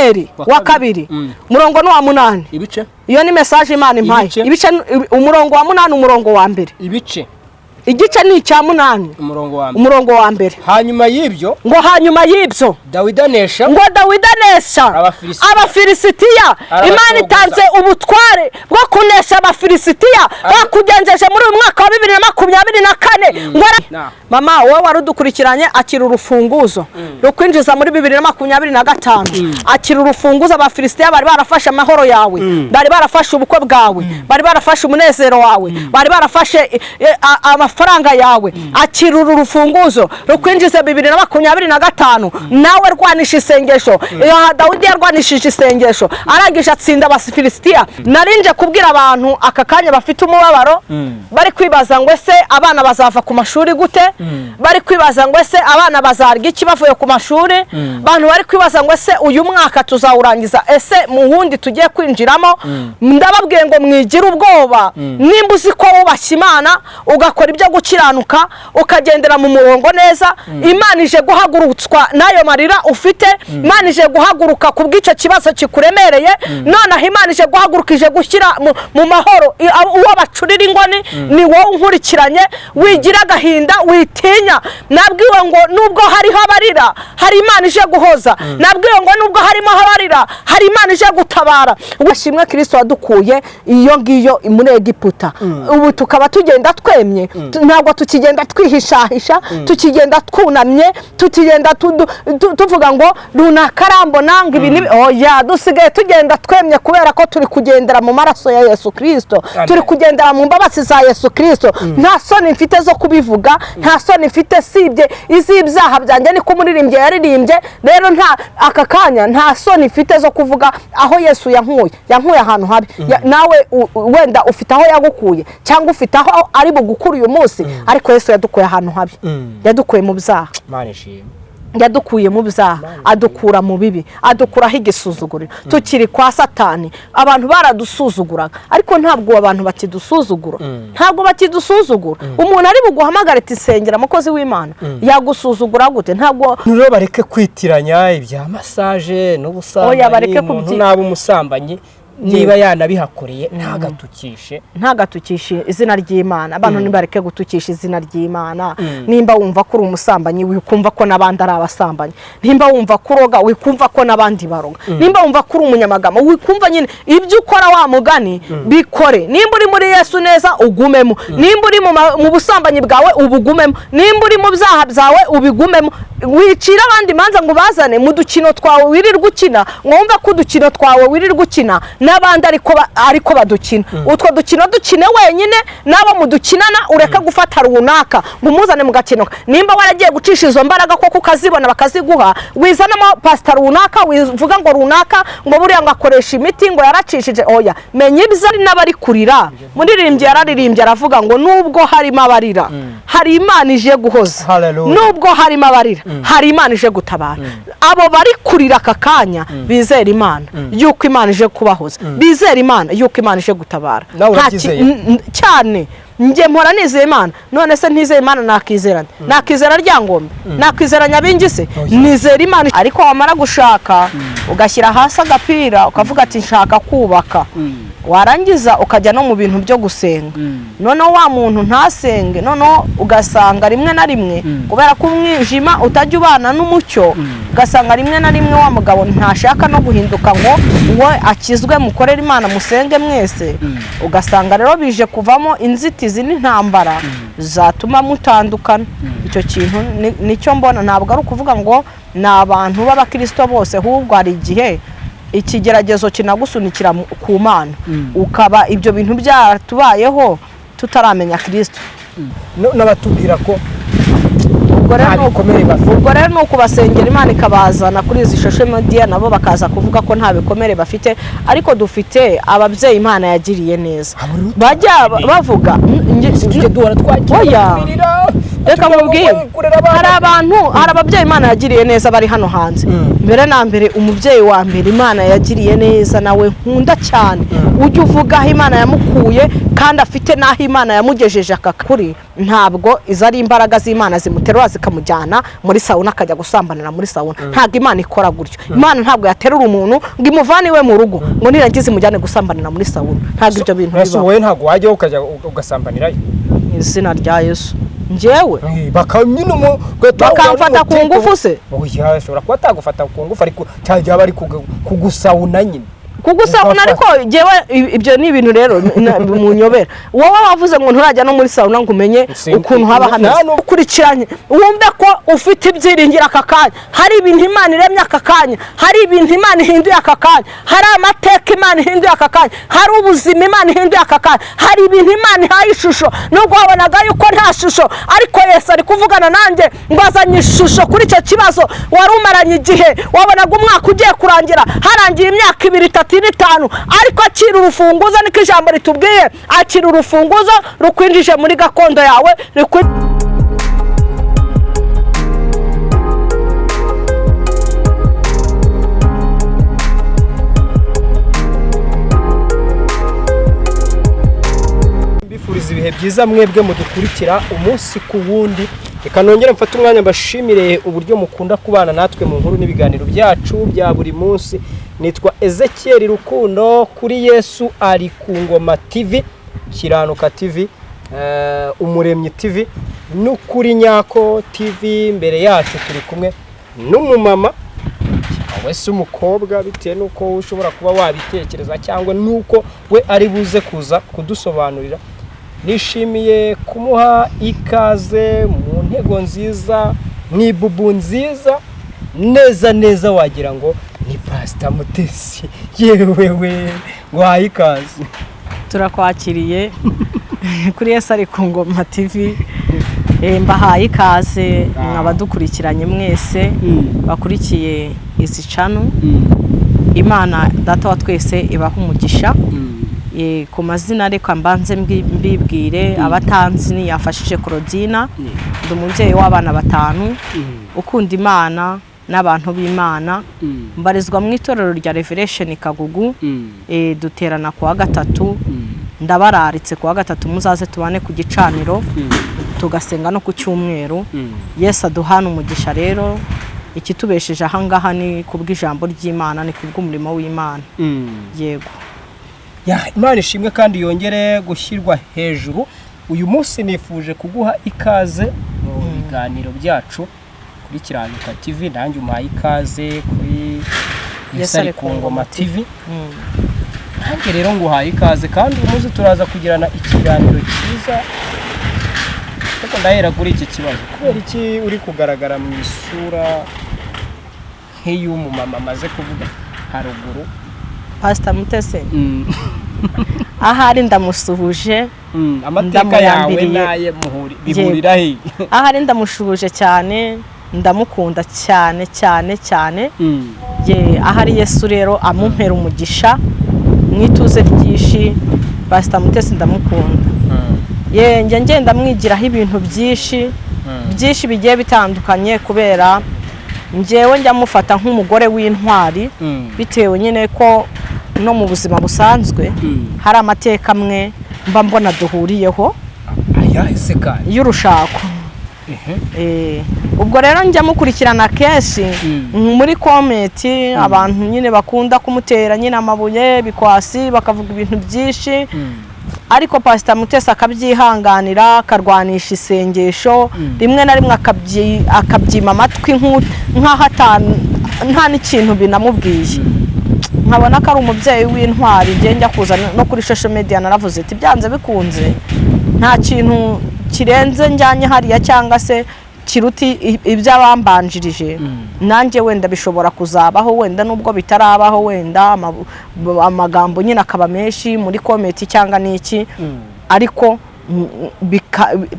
Samweli wa kabiri, umurongo ni uwa 8. Ibice. Iyo ni message Imana impaye. Ibice. Ibice, umurongo wa 8, umurongo wa 1. Ibice. Igice ni icya 8. Umurongo wa 1. Umurongo wa 1. Hanyuma y'ibyo, Ngo hanyuma y'ibyo, Dawidi anesha ngo Dawidi anesha Abafilisitiya. Abafilisitiya. Arabacogoza. Imana itanze ubutware bwo kunesha Abafilisitiya bakugenjeje muri uyu mwaka wa 2024. Ngo Mama, wowe wari udukurikiranye, akira urufunguzo rukwinjiza muri 2025. Akira urufunguzo. Abafilisitiya bari barafashe amahoro yawe, bari barafashe ubukwe bwawe, bari barafashe umunezero wawe, bari barafashe amafaranga yawe. Akira uru rufunguzo rukwinjiza 2025. Nawe rwanisha isengesho. Dawidi yarwanishije isengesho, arangije atsinda Abafilisitiya. Narinje kubwira abantu aka kanya bafite umubabaro, bari kwibaza ngo ese abana bazava ku mashuri gute, bari kwibaza ngo ese abana bazarya iki bavuye ku mashuri, abantu bari kwibaza ngo ese uyu mwaka tuzawurangiza, ese mu wundi tugiye kwinjiramo. Ndababwiye ngo mwigire ubwoba. Nimba uzi ko wubashye Imana, ugakora ibyo gukiranuka, ukagendera mu murongo neza, Imana ije guhagurutswa n'ayo marira ufite. Imana ije guhaguruka ku bw'icyo kibazo kikuremereye nonaha. Imana ije guhaguruka, ije gushyira mu mahoro uwo bacurira ingoni. Ni wowe unkurikiranye, wigira agahinda, witinya. Nabwiwe ngo nubwo hariho abarira, hari Imana ije guhoza. Nabwiwe ngo nubwo harimo abarira, hari Imana ije gutabara. Washimwe Kirisito wadukuye iyo ngiyo muri Egiputa, ubu tukaba tugenda twemye. Ntabwo tukigenda twihishahisha, tukigenda twunamye, tukigenda tuvuga ngo runaka arambona, ngo ibi ni oya. Dusigaye tugenda twemye kubera ko turi kugendera mu maraso ya Yesu Kirisito, turi kugendera mu mbabazi za Yesu Kirisito. Nta soni mfite zo kubivuga, nta soni mfite sibye iz'ibyaha byanjye, niko umuririmbyi yaririmbye. Rero nta aka kanya nta soni mfite zo kuvuga aho Yesu yankuye. Yankuye ahantu habi. Nawe wenda ufite aho yagukuye cyangwa ufite aho ari bugukure uyu munsi, ariko Yesu yadukuye ahantu habi, yadukuye mu byaha. Imana ishimwe. Yadukuye mu byaha, adukura mu bibi, adukuraho igisuzuguriro. Tukiri kwa Satani abantu baradusuzuguraga, ariko ntabwo abantu bakidusuzugura, ntabwo bakidusuzugura. Umuntu ari buguhamagare ati sengera mukozi w'Imana, yagusuzugura gute? Ntabwo. Rero bareke kwitiranya ibya massage Oya, n'ubusambanyi. bareke Umuntu kubyi naba umusambanyi, niba yanabihakoreye, ntagatukishe. Ntagatukishe izina ry'Imana. Abantu ntibareke gutukisha izina ry'Imana. Nimba wumva ko uri umusambanyi, wikumva ko n'abandi ari abasambanyi. Nimba wumva ko uroga, wikumva ko n'abandi baroga. Nimba wumva ko uri umunyamagambo, wikumva nyine ibyo ukora wa mugani bikore. Nimba uri muri Yesu neza, ugumemo. Nimba uri mu busambanyi bwawe, ubugumemo. Nimba uri mu byaha byawe, ubigumemo. Wicira abandi imanza ngo ubazane mu dukino twawe wirirwa ukina, ngo wumve ko udukino twawe wirirwa ukina n'abandi ariko badukina. Utwo dukino dukine wenyine n'abo mudukinana, ureke gufata runaka ngo umuzane mu gakino. Nimba waragiye gucisha izo mbaraga koko ukazibona bakaziguha, wizanamo pasita runaka, wivuga ngo runaka ngo buriya ngo akoresha imiti, ngo yaracishije. Oya, menya ibyo ari n'abari kurira. Muririmbyi yararirimbye aravuga ngo nubwo harimo abarira, hari Imana ije guhoza. Hallelujah. Nubwo harimo abarira, hari Imana ije gutabara. Abo bari kurira aka kanya bizera Imana yuko Imana ije kubahoza, bizera Imana yuko Imana ije gutabara. Nawe Nta urabyizeye? Cyane. Njye mpora nizeye Imana. None se ntizeye Imana nakizera nde? Nakizera Ryangombe? Nakwizera Nyabingi se? Nizera Imana. Ariko wamara gushaka, ugashyira hasi agapira, ukavuga ati nshaka kubaka, warangiza ukajya no mu bintu byo gusenga, noneho wa muntu ntasenge, noneho ugasanga rimwe na rimwe, kubera ko umwijima utajya ubana n'umucyo, ugasanga rimwe na rimwe wa mugabo ntashaka no guhinduka ngo uwo akizwe, mukorere Imana, musenge mwese. Ugasanga rero bije kuvamo inzitizi n'intambara zatuma mutandukana. Icyo kintu nicyo mbona. Ntabwo ari ukuvuga ngo ni abantu b'abakirisito bose, ahubwo hari igihe ikigeragezo kinagusunikira ku Mana, ukaba ibyo bintu byaratubayeho tutaramenya Kirisito. N'abatubwira ko Ubwo rero nta bikomere bafite. Ubwo rero ni ukubasengera, Imana ikabazana kuri izi social media, nabo bakaza kuvuga ko nta bikomere bafite. Ariko dufite ababyeyi Imana yagiriye neza, bajya bavuga Tujye duhora twakira Oya. abatumirira. Reka nkubwire, Kurera abana. hari abantu, hari ababyeyi Imana yagiriye neza bari hano hanze. Mbere na mbere, umubyeyi wa mbere Imana yagiriye neza nawe nkunda cyane, ujya uvuga aho Imana yamukuye kandi afite n'aho Imana yamugejeje aka kuri, ntabwo izo ari imbaraga z'Imana zimuterura zikamujyana muri sauna akajya gusambanira muri sauna. Ntabwo Imana ikora gutyo. Imana ntabwo yaterura umuntu ngo imuvane iwe mu rugo ngo nirangize imujyane gusambanira muri sauna. Ntabwo ibyo bintu Ese bibaho. wowe ntabwo wajyaho ukajya ugasambanirayo? Mu izina rya Yesu, njyewe? Nyine ugahita Bakamfata ku ngufu se? Oya, ashobora kuba atagufata ku ngufu, ariko cyangwa yaba ari kugusawuna nyine. Kugusabuna, ariko njyewe ibyo ni ibintu rero munyobera. Wowe wavuze ngo nturajya no muri sauna ngo umenye ukuntu haba hameze. Nta n'ubwo. Ukurikiranye wumve ko ufite ibyiringiro aka kanya, hari ibintu Imana iremye aka kanya, hari ibintu Imana ihinduye aka kanya, hari amateka Imana ihinduye aka kanya, hari ubuzima Imana ihinduye aka kanya, hari ibintu Imana ihaye ishusho nubwo wabonaga yuko nta shusho. Ariko Yesu ari kuvugana nanjye ngo azanye ishusho kuri icyo kibazo wari umaranye igihe, wabonaga umwaka ugiye kurangira, harangiye imyaka 2, 3, 4, 5. Ariko akira urufunguzo, niko ijambo ritubwiye, akira urufunguzo rukwinjije muri gakondo yawe. Mbifuriza ibihe byiza mwebwe mudukurikira umunsi ku wundi. Reka nongere mfate umwanya mbashimire uburyo mukunda kubana natwe mu nkuru n'ibiganiro byacu bya buri munsi. Nitwa Ezekiel Rukundo kuri Yesu ari ku Ngoma TV, Kiranuka TV, Umuremyi TV n'Ukuri Nyako TV. Imbere yacu turi kumwe n'umumama cyangwa se umukobwa, bitewe n'uko ushobora kuba wabitekereza cyangwa n'uko we ari buze kuza kudusobanurira. Nishimiye kumuha ikaze mu ntego nziza, mu ibubu nziza, neza neza wagira ngo ni Pasita Mutesi. Yewe we, wahaye ikaze. Turakwakiriye kuri Yesu ari ku Ngoma TV. Mbahaye ikaze mwabadukurikiranye mwese bakurikiye izi channel. Imana Data wa twese ibaha umugisha. Ku mazina reka mbanze mbibwire abatanzi, ni Yafashije Claudine, ndi umubyeyi w'abana 5 ukunda Imana n'abantu b'Imana, mbarizwa mu itorero rya Revelation Kagugu. Duterana kuwa gatatu, ndabararitse kuwa gatatu muzaze tubane ku gicaniro, tugasenga no ku cyumweru. Yesu aduhana umugisha. Rero ikitubesheje ahangaha ni kubw'ijambo ry'Imana, ni kubw'umurimo w'Imana. Yego. Ya, Imana ishimwe kandi yongere gushyirwa hejuru. Uyu munsi nifuje kuguha ikaze mu biganiro byacu kuri Kiranuka TV, nanjye umpaye ikaze kuri Yesu ari ku Ngoma TV. Nanjye rero nguhaye ikaze, kandi uyu munsi turaza kugirana ikiganiro cyiza. Ariko ndahera kuri iki kibazo: kubera iki uri kugaragara mu isura nk'iy'umumama amaze kuvuga haruguru? Pastor Mutesi ahari ndamusuhuje. Amateka yawe Ndamuyambiriye. n'aye bihurira he? Ahari ndamushuhuje cyane, ndamukunda cyane cyane cyane. Ye, ahari Yesu rero amumpera umugisha mu ituze ryinshi. Pastor Mutesi ndamukunda. Ye, njya ngenda mwigiraho ibintu byinshi byinshi bigiye bitandukanye, kubera njyewe njya mufata nk'umugore w'intwari, bitewe nyine ko no mu buzima busanzwe hari amateka amwe mba mbona duhuriyeho Aya ese kandi? y'urushako. Ubwo rero njya mukurikirana kenshi muri comment, abantu nyine bakunda kumutera nyine amabuye bikwasi, bakavuga ibintu byinshi, ariko Pastor Mutesi akabyihanganira, akarwanisha isengesho, rimwe na rimwe akabyima amatwi nk'aho nta n'ikintu binamubwiye. Nkabona ko ari umubyeyi w'intwari. Njye njya kuza no kuri social media naravuze ati byanze bikunze nta kintu kirenze njyanye hariya cyangwa se kiruti iby'abambanjirije, nanjye wenda bishobora kuzabaho, wenda nubwo bitarabaho, wenda amagambo nyine akaba menshi muri comment cyangwa n'iki, ariko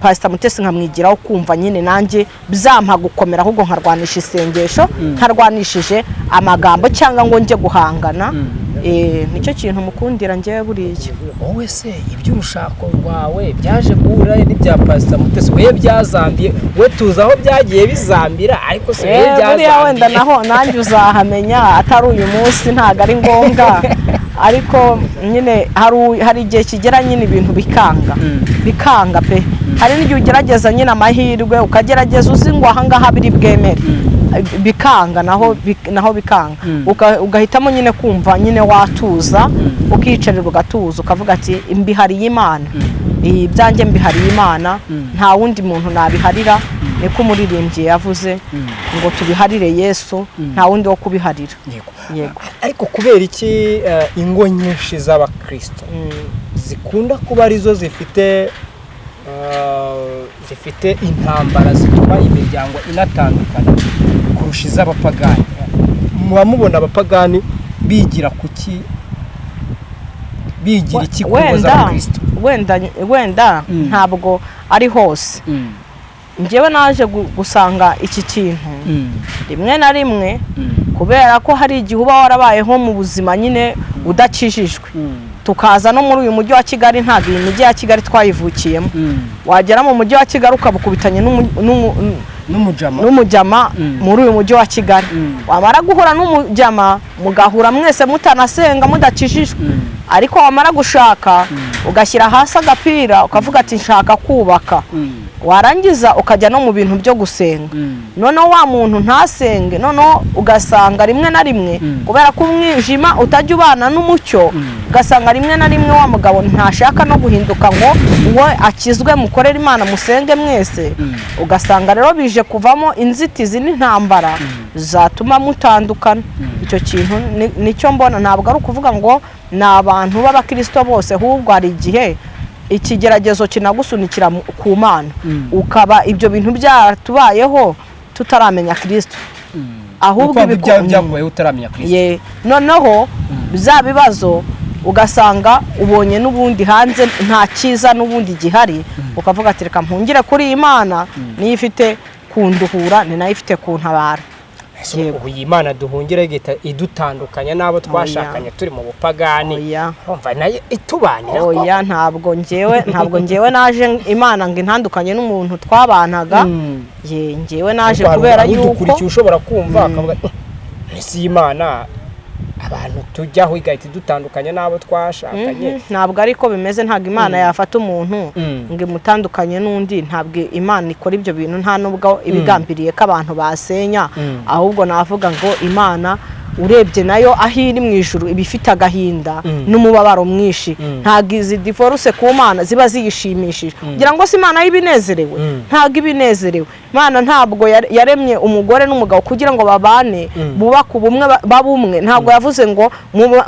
Pastor Mutesi nkamwigiraho kumva nyine nanjye byampa gukomera, ahubwo nkarwanisha isengesho ntarwanishije amagambo cyangwa ngo njye guhangana. Nicyo kintu mukundira njyewe buriya. Wowe se iby'urushako rwawe byaje guhura n'ibya Pasita Mutesi? We byazambiye, we tuzi aho byagiye bizambira, ariko se we Buriya wenda byazambiye? Naho nanjye uzahamenya, atari uyu munsi, ntabwo ari ngombwa, ariko nyine hari igihe kigera nyine ibintu bikanga, bikanga pe. Hari n'igihe ugerageza nyine amahirwe, ukagerageza uzi ngo ahangaha biri bwemere, bikanga naho, naho bikanga. Ugahitamo nyine kumva nyine watuza, ukiyicarira ugatuza, ukavuga ati mbihariye Imana, ibyanjye mbihariye Imana, nta wundi muntu nabiharira. Niko umuririmbyi yavuze ngo tubiharire Yesu, nta wundi wo kubiharira. Yego. Yego. Ariko kubera iki ingo nyinshi z'abakristo zikunda kuba arizo zifite intambara zituma imiryango inatandukana kurusha iz'abapagani? Muba mubona abapagani bigira kuki, bigira iki ku ngo Wenda z'abakristo? Wenda ntabwo ari hose. Njyewe naje gusanga iki kintu rimwe na rimwe, kubera ko hari igihe uba warabayeho mu buzima nyine udakijijwe, tukaza no muri uyu mujyi wa Kigali. Ntabwo iyi mijyi ya Kigali twayivukiyemo. Wagera mu mujyi wa Kigali ukabukubitanye n'umujama n'umujama muri uyu mujyi wa Kigali. Wamara guhura n'umujama, mugahura mwese mutanasenga, mudakijijwe, ariko wamara gushaka ugashyira hasi agapira, ukavuga ati nshaka kubaka, warangiza ukajya no mu bintu byo gusenga, noneho wa muntu ntasenge. Noneho ugasanga rimwe na rimwe, kubera ko umwijima utajya ubana n'umucyo, ugasanga rimwe na rimwe wa mugabo ntashaka no guhinduka ngo uwo akizwe, mukorere Imana, musenge mwese. Ugasanga rero bije kuvamo inzitizi n'intambara zatuma mutandukana. Icyo kintu nicyo mbona. Ntabwo ari ukuvuga ngo ni abantu b'abakirisito bose, ahubwo hari igihe ikigeragezo kinagusunikira ku Mana, ukaba ibyo bintu byaratubayeho tutaramenya Kirisito, ahubwo ahubwo ibyawe byakubayeho utaramenya Kristo. Ye, noneho bya bibazo ugasanga ubonye n'ubundi hanze nta cyiza n'ubundi gihari, ukavuga ati reka mpungire kuri iyi Mana, niyo ifite kunduhura, ni nayo ifite kuntabara. Ese ubu iyi Mana duhungira igahita idutandukanya n'abo twashakanye turi mu bupagani, Oya. urumva nayo itubanira koko? Oya, ntabwo njyewe naje Imana ngo intandukanye n'umuntu twabanaga. Ye, njyewe naje Ariko hari kubera yuko udukurikiye ushobora kumva akavuga: "Ese iyi Mana abantu tujyaho igahita idutandukanya n'abo twashakanye?" Ntabwo ariko bimeze. Ntabwo Imana yafata umuntu ngo imutandukanye n'undi. Ntabwo Imana ikora ibyo bintu, nta nubwo ibigambiriye ko abantu basenya. Ahubwo navuga ngo Imana urebye nayo aho iri mu ijuru iba ifite agahinda n'umubabaro mwinshi. Ntabwo izi divorce ku Mana ziba ziyishimishije. Kugira ngo se Imana yo ibinezerewe? Ntabwo ibinezerewe. Imana ntabwo yaremye umugore n'umugabo kugira ngo babane, bubake ubumwe, babe umwe. Ntabwo yavuze ngo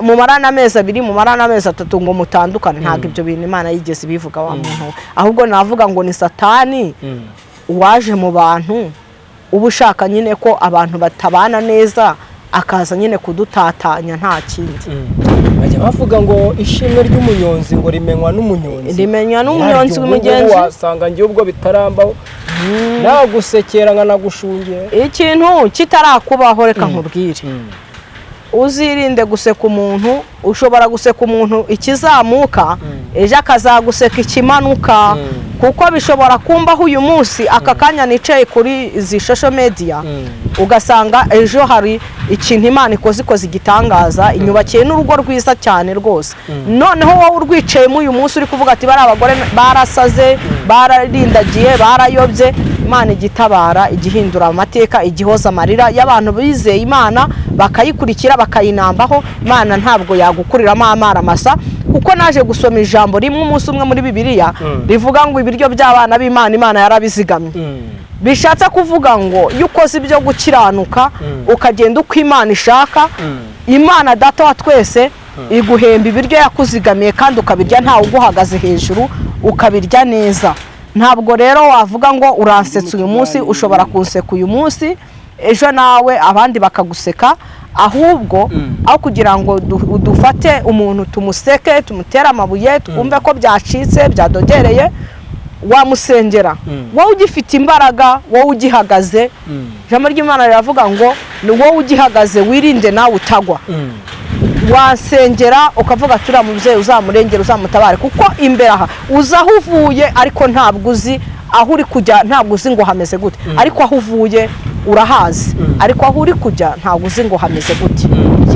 mumarane amezi 2, mumarane amezi 3 ngo mutandukane. Ntabwo ibyo bintu Imana yigeze ibivuga, wa muntu we. Ahubwo navuga ngo ni Satani waje mu bantu, uba ushaka nyine ko abantu batabana neza, akaza nyine kudutatanya, nta kindi. Bajya bavuga ngo ishimwe ry'umunyonzi ngo rimenywa n'umunyonzi. Rimenywa n'umunyonzi Naryo ubu mugenzi. ngubu wasanga njye ubwo bitarambaho nagusekera nkanagushungera. Ikintu kitarakubaho, reka nkubwire, uzirinde guseka umuntu. Ushobora guseka umuntu ikizamuka, ejo akazaguseka ikimanuka, kuko bishobora kumbaho uyu munsi, aka kanya nicaye kuri izi social media, ugasanga ejo hari ikintu Imana ikoze igitangaza, inyubakiye n'urugo rwiza cyane rwose. Noneho wowe urwicayemo uyu munsi uri kuvuga ati bari abagore barasaze, bararindagiye, barayobye. Imana igitabara, igihindura amateka, igihoza amarira y'abantu bizeye Imana, bakayikurikira, bakayinambaho. Imana ntabwo yagukuriramo amara masa, kuko naje gusoma ijambo rimwe umunsi umwe muri Bibiliya rivuga ngo ibiryo by'abana b'Imana, Imana yarabizigamye. Bishatse kuvuga ngo iyo ukoze ibyo gukiranuka, ukagenda uko Imana ishaka, Imana Data wa twese iguhemba ibiryo yakuzigamiye, kandi ukabirya ntawe uguhagaze hejuru, ukabirya neza. Ntabwo rero wavuga ngo uransetse uyu munsi. Ushobora kunseka uyu munsi, ejo nawe abandi bakaguseka. Ahubwo aho kugira ngo dufate umuntu tumuseke, tumutere amabuye, twumve ko byacitse, byadogereye, wamusengera wowe ugifite imbaraga, wowe ugihagaze. Ijambo ry'Imana riravuga ngo ni wowe ugihagaze, wirinde nawe utagwa. Wasengera ukavuga ati: "Uriya mubyeyi uzamurengere, uzamutabare," kuko imbere aha uzi aho uvuye, ariko ntabwo uzi aho uri kujya, ntabwo uzi ngo hameze gute. Ariko aho uvuye urahazi, ariko aho uri kujya ntabwo uzi ngo hameze gute.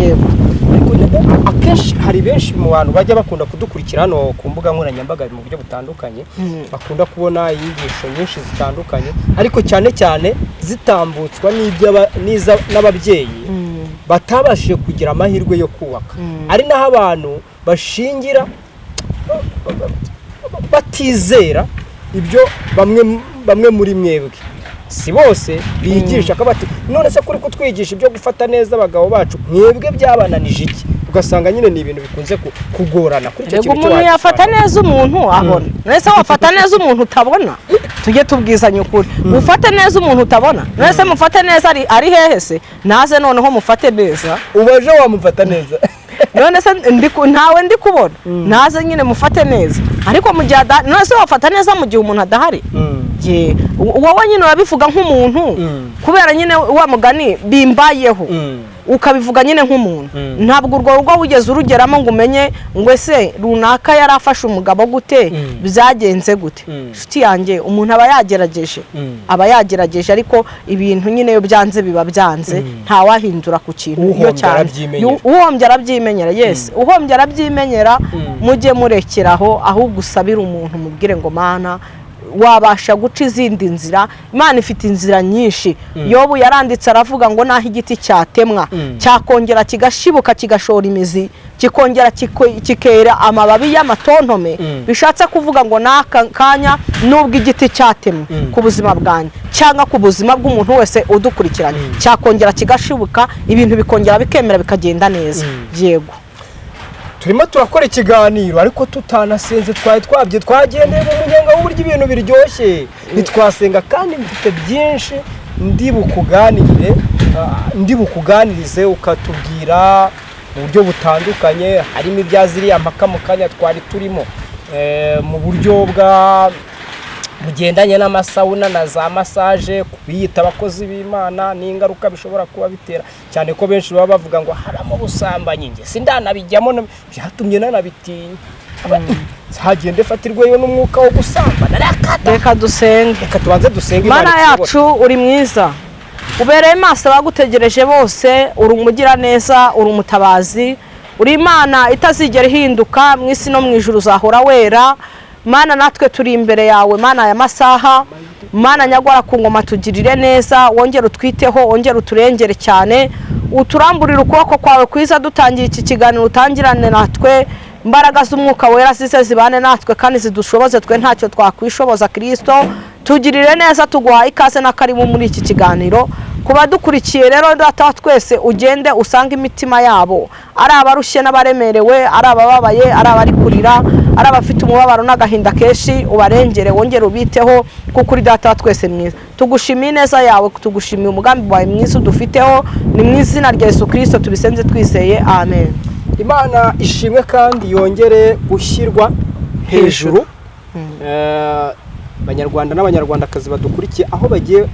Yego. Ariko akenshi hari benshi mu bantu bajya bakunda kudukurikira hano ku mbuga nkoranyambaga mu buryo butandukanye, bakunda kubona inyigisho nyinshi zitandukanye, ariko cyane cyane zitambutswa n'ababyeyi batabashije kugira amahirwe yo kubaka, ari naho abantu bashingira batizera ibyo bamwe bamwe muri mwebwe, si bose, bigisha ko bati: "None se kuri kutwigisha ibyo gufata neza abagabo bacu, mwebwe byabananije iki?" Ugasanga nyine ni ibintu bikunze kugorana kuri icyo Rego kintu. Umuntu yafata neza umuntu abona? None se wafata neza umuntu utabona? Tujye tubwizanya ukuri. Ufate neza umuntu utabona? None se mufate neza ari hehe se? Naze noneho mufate neza. Ubaje wamufata neza? None se ntawe ndi kubona, naze nyine mufate neza. Ariko mu gihe none se wafata neza mu gihe umuntu adahari? Ye, wowe nyine urabivuga nk'umuntu, kubera nyine wa mugani bimbayeho, ukabivuga nyine nk'umuntu. Ntabwo urwo rugo wigeze urugeramo ngo umenye ngo ese runaka yari afashe umugabo gute, byagenze gute. Inshuti yanjye, umuntu aba yagerageje, aba yagerageje, ariko ibintu nyine iyo byanze biba byanze, ntawahindura ku kintu iyo Uhombye cyanze. arabyimenyera. Uhombye arabyimenyera, yes, uhombye arabyimenyera. Mujye murekeraho, ahubwo usabire umuntu, mubwire ngo: "Mana, wabasha guca izindi nzira." Imana ifite inzira nyinshi. Yobu yaranditse aravuga ngo naho igiti cyatemwa, cyakongera kigashibuka, kigashora imizi, kikongera kikera amababi y'amatontome. Bishatse kuvuga ngo n'aka kanya, nubwo igiti cyatemwe ku buzima bwanjye cyangwa ku buzima bw'umuntu wese udukurikiranye, cyakongera kigashibuka, ibintu bikongera bikemera, bikagenda neza. Yego. Turimo turakora ikiganiro ariko tutanasenze. Twari twabye twagendeye mu munyenga w'uburyo ibintu biryoshye, ntitwasenga, kandi mfite byinshi ndi bukuganirire, ndi bukuganirize, ukatubwira mu buryo butandukanye, harimo ibya ziriya mpaka mu kanya twari turimo, mu buryo bwa bugendanye n'amasawuna na za massage, kubiyita abakozi b'Imana n'ingaruka bishobora kuba bitera, cyane ko benshi baba bavuga ngo haramo ubusambanyi. Njye sindanabijyamo, byatumye nanabitinya. Hagende fatirweyo n'umwuka wo gusambana. Reka Reka dusenge. Reka tubanze dusenge. Mana Imana ituyobore. yacu, uri mwiza, ubereye maso abagutegereje bose, uri umugiraneza, uri umutabazi, uri Imana itazigera ihinduka. Mu isi no mu ijuru uzahora wera. Mana, natwe turi imbere yawe, Mana, aya masaha. Mana nyagwara ku ngoma, tugirire neza, wongere utwiteho, wongere uturengere cyane, uturamburire ukuboko kwawe kwiza. Dutangira iki kiganiro, utangirane natwe. Imbaraga z'Umwuka Wera zize zibane natwe kandi zidushoboze, twe ntacyo twakwishoboza. Kirisito, tugirire neza, tuguhaye ikaze n'akaribu muri iki kiganiro. Ku badukurikiye rero, Data wa twese, ugende usange imitima yabo, ari abarushye n'abaremerewe, ari abababaye, ari abari kurira, ari abafite umubabaro n'agahinda kenshi, ubarengere, wongere ubiteho, kuko uri Data wa twese mwiza. Tugushimiye ineza yawe, tugushimiye umugambi wawe mwiza udufiteho. Ni mu izina rya Yesu Kirisito tubisenze twizeye, amen. Imana ishimwe kandi yongere gushyirwa hejuru. Abanyarwanda n'Abanyarwandakazi badukurikiye aho bagiye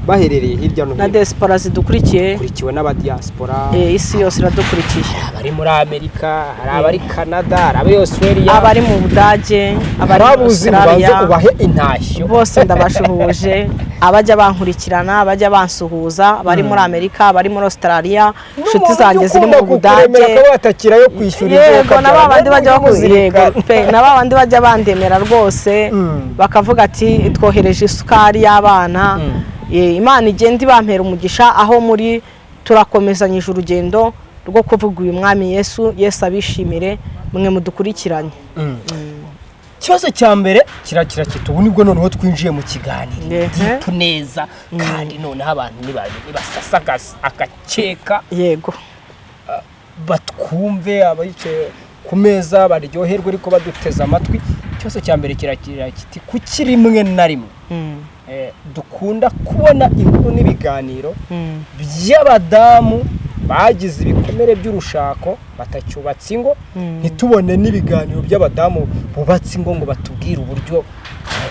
baherereye hirya no Na hino, diaspora zidukurikiye. Bakurikiwe n'abadiaspora. Isi yose iradukurikiye. Abari muri Amerika, hari abari Canada, hari abari Australia, Abari mu Budage, abari muri ababuzi mubanze Australia, ubahe intashyo. Bose ndabashuhuje, abajya bankurikirana, abajya bansuhuza, abari muri Amerika, abari muri Australia, inshuti zanjye ziri mu Budage. Akaba batakira yo kwishyura. Yego, na ba bandi bajya yego pe, na ba bandi bajya bandemera rwose, bakavuga ati: "Twohereje isukari y'abana." Imana igenda ibampera umugisha aho muri. Turakomezanyije urugendo rwo kuvuga uyu Mwami Yesu. Yesu abishimire mwe mudukurikiranye. Ikibazo cya mbere kirakira kiti, ubu nibwo noneho twinjiye mu kiganiro Ehe. deep neza, kandi noneho abantu nibasasa agakeka Yego. batwumve, abicaye ku meza baryoherwe ariko baduteze amatwi. Ikibazo cya mbere kirakira kiti: kuki rimwe na rimwe dukunda kubona inkuru n'ibiganiro by'abadamu bagize ibikomere by'urushako batacyubatse ingo, ntitubone n'ibiganiro by'abadamu bubatse ingo ngo batubwire uburyo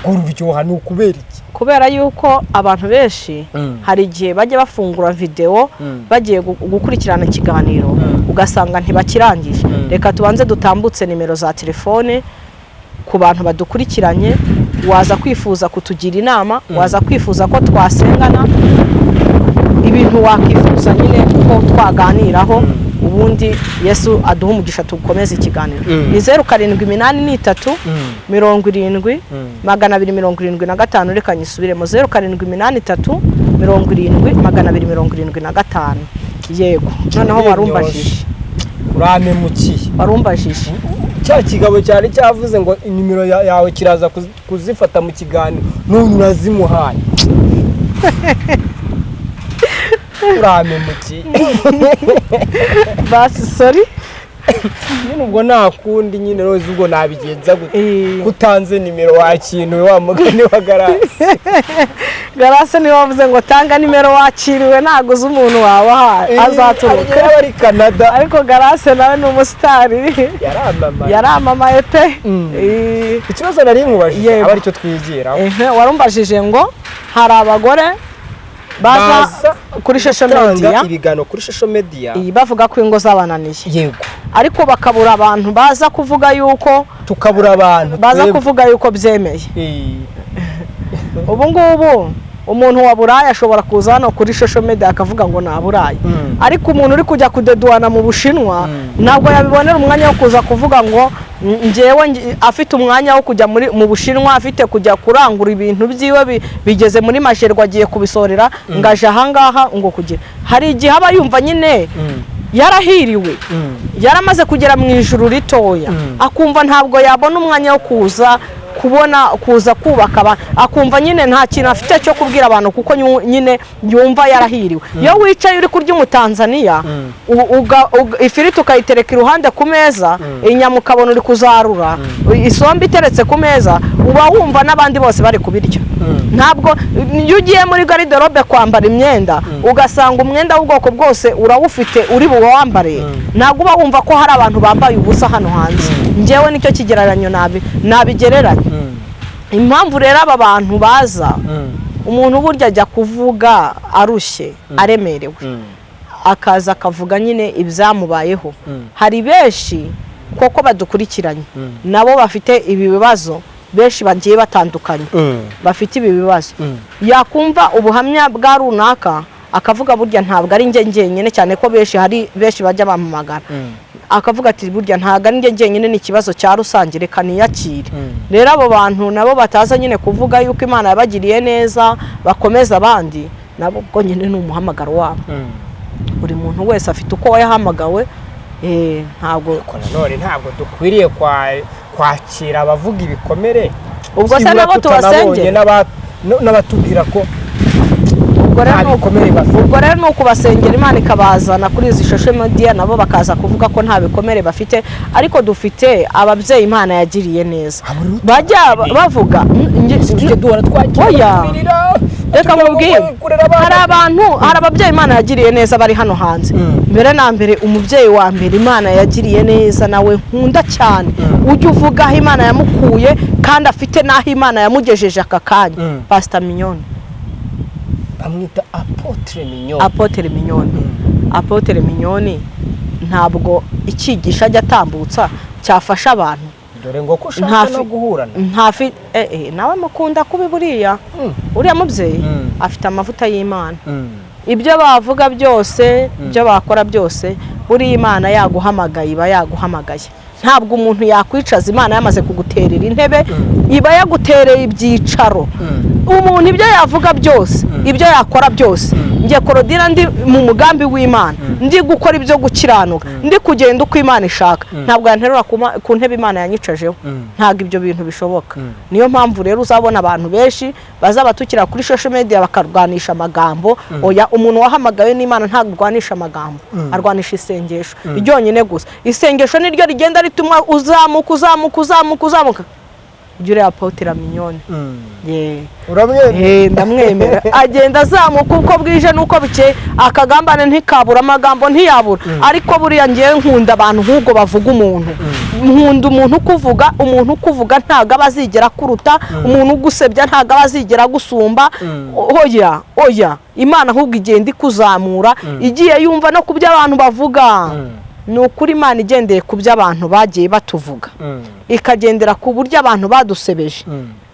Urugo ruryoha ni ukubera iki? Kubera yuko abantu benshi hari igihe bajya bafungura videwo bagiye gukurikirana ikiganiro, ugasanga ntibakirangije. Reka tubanze dutambutse nimero za telefone ku bantu badukurikiranye. Waza kwifuza kutugira inama, waza kwifuza ko twasengana, ibintu wakwifuza nyine ko twaganiraho, ubundi Yesu aduha umugisha, tukomeze ikiganiro. Ni 0783 70 275. Reka nyisubiremo: 0783 70 275. Yego, noneho warumbajije. Urampemukiye. Warumbajije. Cya kigabo cyari cyavuze ngo nimero yawe kiraza kuzifata mu kiganiro, none urazimuhaye, urampemukiye. Basi sorry. Nyine ubwo nta kundi nyine rose, ubwo nabigenza gute kutanze nimero wakintu wa mugani wa Garasi? Garase niwe wavuze ngo tanga nimero wakiriwe, ntabwo uzi umuntu wawe azaturuka. Yaba ari Canada. Ariko Garase nawe ni umusitari. Yaramamaye. Yaramamaye pe. Ikibazo nari nkubajije Yego. aba aricyo twigiraho. Ehe, warumbajije ngo hari abagore baza Baza kuri social gutanga media ibiganiro kuri social media. Iyi bavuga ko ingo zabananiye, ariko bakabura abantu baza kuvuga yuko tukabura abantu baza twebwe. kuvuga yuko byemeye. Ubu ngubu umuntu wa Buraya ashobora kuza hano kuri social media akavuga ngo nta Burayi, ariko umuntu uri kujya kudeduana mu Bushinwa ntabwo yabibonera umwanya wo kuza kuvuga ngo njyewe afite umwanya wo kujya muri mu Bushinwa, afite kujya kurangura ibintu byiwe bigeze muri Majerwa agiye kubisorera, ngo aje ahangaha ngo kugira. Hari igihe aba yumva nyine yarahiriwe, yaramaze kugera mu ijuru ritoya, akumva ntabwo yabona umwanya wo kuza kubona kuza kubaka abantu, akumva nyine nta kintu afite cyo kubwira abantu, kuko nyine yumva yarahiriwe. Iyo wicaye uri kurya umutanzaniya, ifiriti ukayitereka iruhande ku meza, inyama ukabona uri kuzarura, isombe iteretse ku meza, uba wumva n'abandi bose bari kubirya. Ntabwo iyo ugiye muri garde-robe kwambara imyenda, ugasanga umwenda w'ubwoko bwose urawufite uri buwambare, ntabwo uba wumva ko hari abantu bambaye ubusa hano hanze. Njyewe nicyo kigereranyo nabigereranya. Impamvu rero aba bantu baza, umuntu burya ajya kuvuga arushye, aremerewe, akaza akavuga nyine ibyamubayeho. Hari benshi koko badukurikiranye nabo bafite ibi bibazo, benshi bagiye batandukanye bafite ibi bibazo. Yakumva ubuhamya bwa runaka akavuga burya ntabwo ari njye njyenyine, cyane ko benshi hari benshi bajya bampamagara, akavuga ati burya ntabwo ari njye njyenyine, ni ikibazo cya rusange, reka niyakire. Rero abo bantu nabo bataza nyine kuvuga yuko Imana yabagiriye neza, bakomeza abandi, nabo ubwo nyine ni umuhamagaro wabo. Buri muntu wese afite uko yahamagawe, ntabwo Ariko nanone ntabwo dukwiriye kwakira abavuga ibikomere. Ubwo se Byibura nabo tutanabonye tubasengere? n'abatubwira ko Ubwo rero nta bikomere bafite. Ubwo rero ni ukubasengera, Imana ikabazana kuri izi social media, nabo bakaza kuvuga ko nta bikomere bafite. Ariko dufite ababyeyi Imana yagiriye neza Abo rero bajya turabakeneye. bavuga Tujye duhora twakira Oya. abatubwirira, Reka tujya nkubwire, kurera abana. hari abantu, hari ababyeyi Imana yagiriye neza bari hano hanze. Mbere na mbere, umubyeyi wa mbere Imana yagiriye neza nawe nkunda cyane, ujya uvuga aho Imana yamukuye kandi afite n'aho Imana yamugejeje aka kanya, Pastor Mignone. Bamwita Apôtre Mignone. Apôtre Mignone. Apôtre Mignone ntabwo icyigisho ajya atambutsa cyafasha abantu. Dore ngo ko ushaka no guhura na Ntafi nawe mukunda kubi buriya. Uriya mubyeyi afite amavuta y'Imana. Ibyo bavuga byose, ibyo bakora byose, buriya Imana yaguhamagaye iba yaguhamagaye. Ntabwo umuntu yakwicaza Imana yamaze kuguterera intebe, iba yagutereye ibyicaro. Umuntu ibyo yavuga byose, ibyo yakora byose, njye Korodina ndi mu mugambi w'Imana, ndi gukora ibyo gukiranuka, ndi kugenda uko Imana ishaka, ntabwo yanterura ku ntebe Imana yanyicajeho. Ntabwo ibyo bintu bishoboka. Niyo mpamvu rero uzabona abantu benshi bazabatukira kuri social media bakarwanisha amagambo. Oya, umuntu wahamagawe n'Imana ntabwo arwanisha amagambo, arwanisha isengesho ryonyine gusa. Isengesho niryo rigenda rituma uzamuka, uzamuka, uzamuka, uzamuka. Ujya ureba Apotre Mignone. Yeah. Uramwemera? Ndamwemera, agenda azamuka uko bwije n'uko bukeye. Akagambane ntikabura, amagambo ntiyabura, ariko buriya ngewe nkunda abantu nk'ubwo bavuga umuntu. Nkunda umuntu ukuvuga. Umuntu ukuvuga ntabwo aba azigera akuruta. Umuntu ugusebya ntabwo aba azigera agusumba. Oya, oya, Imana ahubwo igenda ikuzamura, igiye yumva no ku byo abantu bavuga. Ni ukuri, Imana igendeye ku byo abantu bagiye batuvuga, ikagendera ku buryo abantu badusebeje,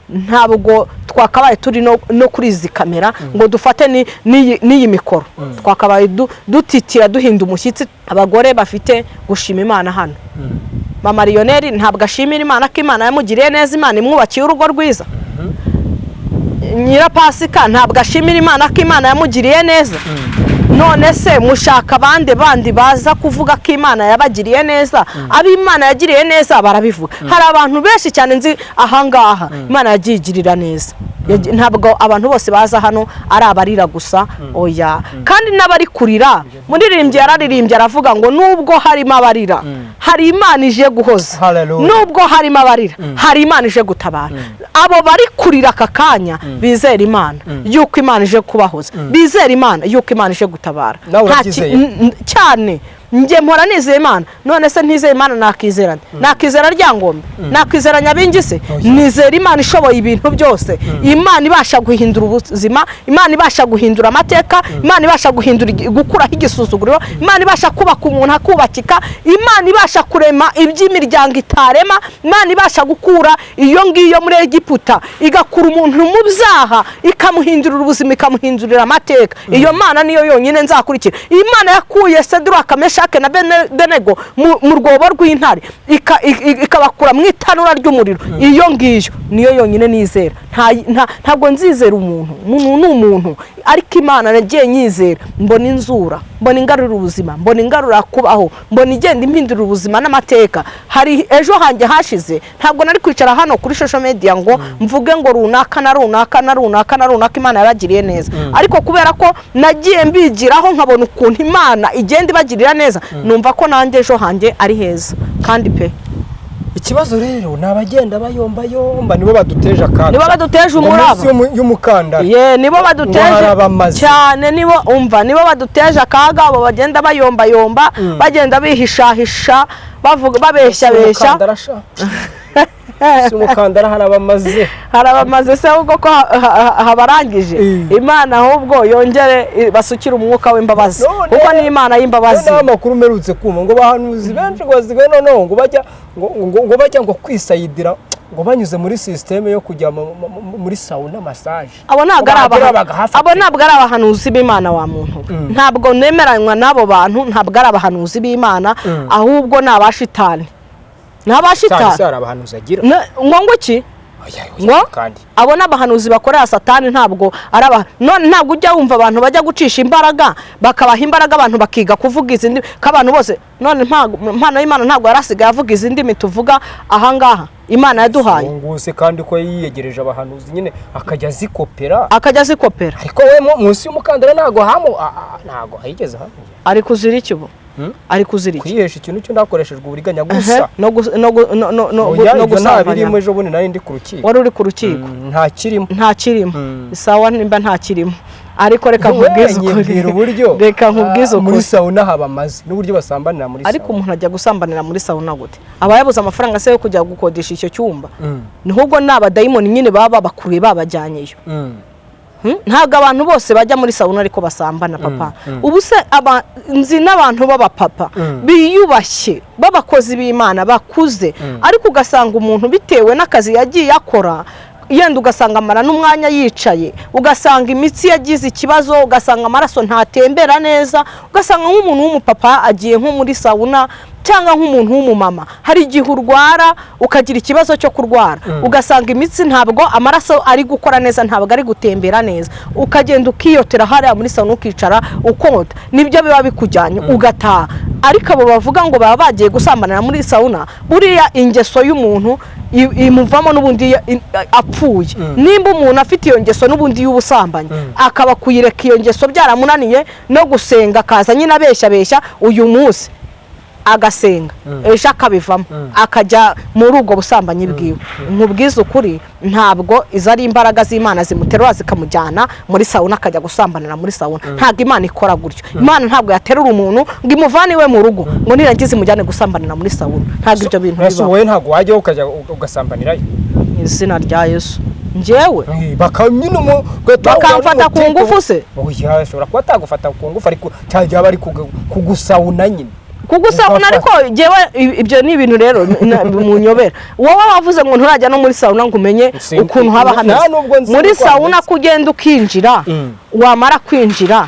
ntabwo twakabaye turi no kuri izi kamera ngo dufate n'iyi mikoro. Twakabaye dutitira, duhinda umushyitsi. Abagore bafite gushima Imana hano, mama Lionel ntabwo ashimira Imana ko Imana yamugiriye neza, Imana imwubakiye urugo rwiza? Nyirapasika ntabwo ashimira Imana ko Imana yamugiriye neza? None se mushaka abandi bandi baza kuvuga ko Imana yabagiriye neza? Abo Imana yagiriye neza barabivuga. Hari abantu benshi cyane nzi ahangaha Imana yagiye igirira neza. Ntabwo abantu bose baza hano ari abarira gusa, oya. Kandi n'abari kurira, muririmbyi yararirimbye aravuga ngo nubwo harimo abarira, hari Imana ije guhoza. Hallelujah. Nubwo harimo abarira, hari Imana ije gutabara. Abo bari kurira aka kanya bizera Imana yuko Imana ije kubahoza, bizera Imana yuko Imana ije gutabara. Nawe Nta ki- urabyizeye? Cyane, njye mpora nizeye Imana. None se ntizeye Imana nakizera nde? Nakizera Ryangombe? Nakizera Nyabingi se? Oya. Nizera Imana ishoboye ibintu byose, Imana ibasha guhindura ubuzima, Imana ibasha guhindura amateka, Imana ibasha guhindura gukuraho igisuzuguriro, Imana ibasha kubaka umuntu akubakika, Imana ibasha kurema iby'imiryango itarema, Imana ibasha gukura iyo ngiyo muri Egiputa, igakura umuntu mu byaha, ikamuhindurira ubuzima, ikamuhindurira amateka. Iyo Mana niyo yonyine nzakurikira. Imana yakuye Seduraka, Meshake na Benego mu rwobo rw'intare, ikabakura mu itanura ry'umuriro, iyo ngiyo niyo yonyine nizera. Ntabwo nzizera umuntu. Umuntu ni umuntu, ariko Imana nagiye nyizera, mbona inzura, mbona ingarura ubuzima, mbona ingarura kubaho, mbona igenda impindurira ubuzima n'amateka. Hari ejo hanjye hashize ntabwo nari kwicara hano kuri social media ngo mvuge ngo runaka na runaka na runaka na runaka Imana yabagiriye neza, ariko kubera ko nagiye mbigiraho, nkabona ukuntu Imana igenda ibagirira neza, numva ko nanjye ejo hanjye ari heza kandi pe. Ikibazo rero ni abagenda bayombayomba, nibo baduteje akaga. Nibo baduteje Ngo munsi umuraba. y'umukandara. Ye, nibo Ngo baduteje hari abamazi. cyane. Nibo, umva, nibo baduteje akaga, abo bagenda bayombayomba, bagenda bihishahisha, bavuga, babeshya beshya. Umukandara sha, si umukandara, hari abamaze. Hari abamaze se ahubwo ko habarangije. Imana ahubwo yongere basukire umwuka w'imbabazi, kuko ni Imana y'imbabazi. Noneho amakuru mperutse kumva ngo bahanuzi benshi ngo basigaye noneho ngo bajya ngo bajya ngo kwisayidira ngo banyuze muri système yo kujya muri sauna massage. Abo ntabwo ari Ngo bahagera bagahafatira. Abo ntabwo ari abahanuzi b'Imana wa muntu we. Ntabwo nemeranywa n'abo bantu, ntabwo ari abahanuzi b'Imana, ahubwo ni abashitani, ni Cyane abashitani. se hari abahanuzi agira? Ngo iki? Oya, oya, Ngo kandi abo ni abahanuzi bakorera Satani, ntabwo ari aba. None ntabwo ujya wumva abantu bajya gucisha imbaraga, bakabaha imbaraga, abantu bakiga kuvuga izi ndimi, ko abantu bose none impano y'Imana ntabwo yari asigaye avuga izi ndimi tuvuga ahangaha Imana yaduhaye? Ubu ngubu se kandi ko yiyegereje abahanuzi nyine akajya azikopera? Akajya azikopera. Ariko we munsi y'umukandara ntabwo hamu ntabwo hayigeze hamugera. Ari kuzira iki ubu? Hmm? Ari kuzira iki? Kwihesha ikintu cyo ndakoreshejwe uburiganya gusa. No Oya, no ibyo nta gusambanya. birimo. Ejo bundi nari ndi ku rukiko. Wari uri ku rukiko? Nta kirimo. Nta kirimo. Sawa, nimba nta kirimo, ariko reka nkubwize ukuri. Nyibwira uburyo Reka nkubwize muri ukuri. sauna habamaze n'uburyo basambanira muri Ariko sauna. umuntu ajya gusambanira muri sauna gute? Aba yabuze amafaranga se yo kujya gukodesha icyo cyumba? Ahubwo ni abadayimoni nyine baba babakuruye, babajyanyeyo. Ntabwo abantu bose bajya muri sauna ariko basambana, papa. Ubu se nzi n'abantu b'abapapa biyubashye, b'abakozi b'Imana bakuze, ariko ugasanga umuntu bitewe n'akazi yagiye akora, yenda ugasanga amara n'umwanya yicaye, ugasanga imitsi yagize ikibazo, ugasanga amaraso ntatembera neza, ugasanga nk'umuntu w'umupapa agiye nko muri sauna, cyangwa nk'umuntu w'umumama. Hari igihe urwara, ukagira ikibazo cyo kurwara, ugasanga imitsi ntabwo amaraso ari gukora neza, ntabwo ari gutembera neza, ukagenda ukiyotera hariya muri sauna, ukicara ukota, nibyo biba bikujyanye, ugataha. Ariko abo bavuga ngo baba bagiye gusambanira muri sauna, buriya ingeso y'umuntu imuvamo n'ubundi apfuye. Nimba umuntu afite iyo ngeso n'ubundi y'ubusambanyi, akaba kuyireka iyo ngeso byaramunaniye, no gusenga akaza nyine abeshya beshya uyu munsi. Agasenga, ejo akabivamo, akajya muri ubwo busambanyi bwiwe. Nkubwize ukuri, ntabwo izo ari imbaraga z'Imana zimuterura zikamujyana muri sauna, akajya gusambanira muri sauna. Ntabwo Imana ikora gutyo. Imana ntabwo yaterura umuntu ngo imuvane iwe mu rugo, ngo nirangiza imujyane gusambanira muri sauna. Ntabwo ibyo bintu Ese bibaho. wowe ntabwo wajyaho ukajya ugasambanirayo? Mu izina rya Yesu, njyewe? Nyine ugahita Bakamfata ku ngufu se? Oya, ashobora kuba atagufata ku ngufu, ariko cyangwa yaba ari kugusawuna nyine. Kugusabuna, ariko njyewe ibyo ni ibintu rero munyobera. Wowe wavuze ngo nturajya no muri sauna ngo umenye ukuntu haba nta hameze. nubwo nzi Muri uko sauna, hameze. kugenda ukinjira, wamara kwinjira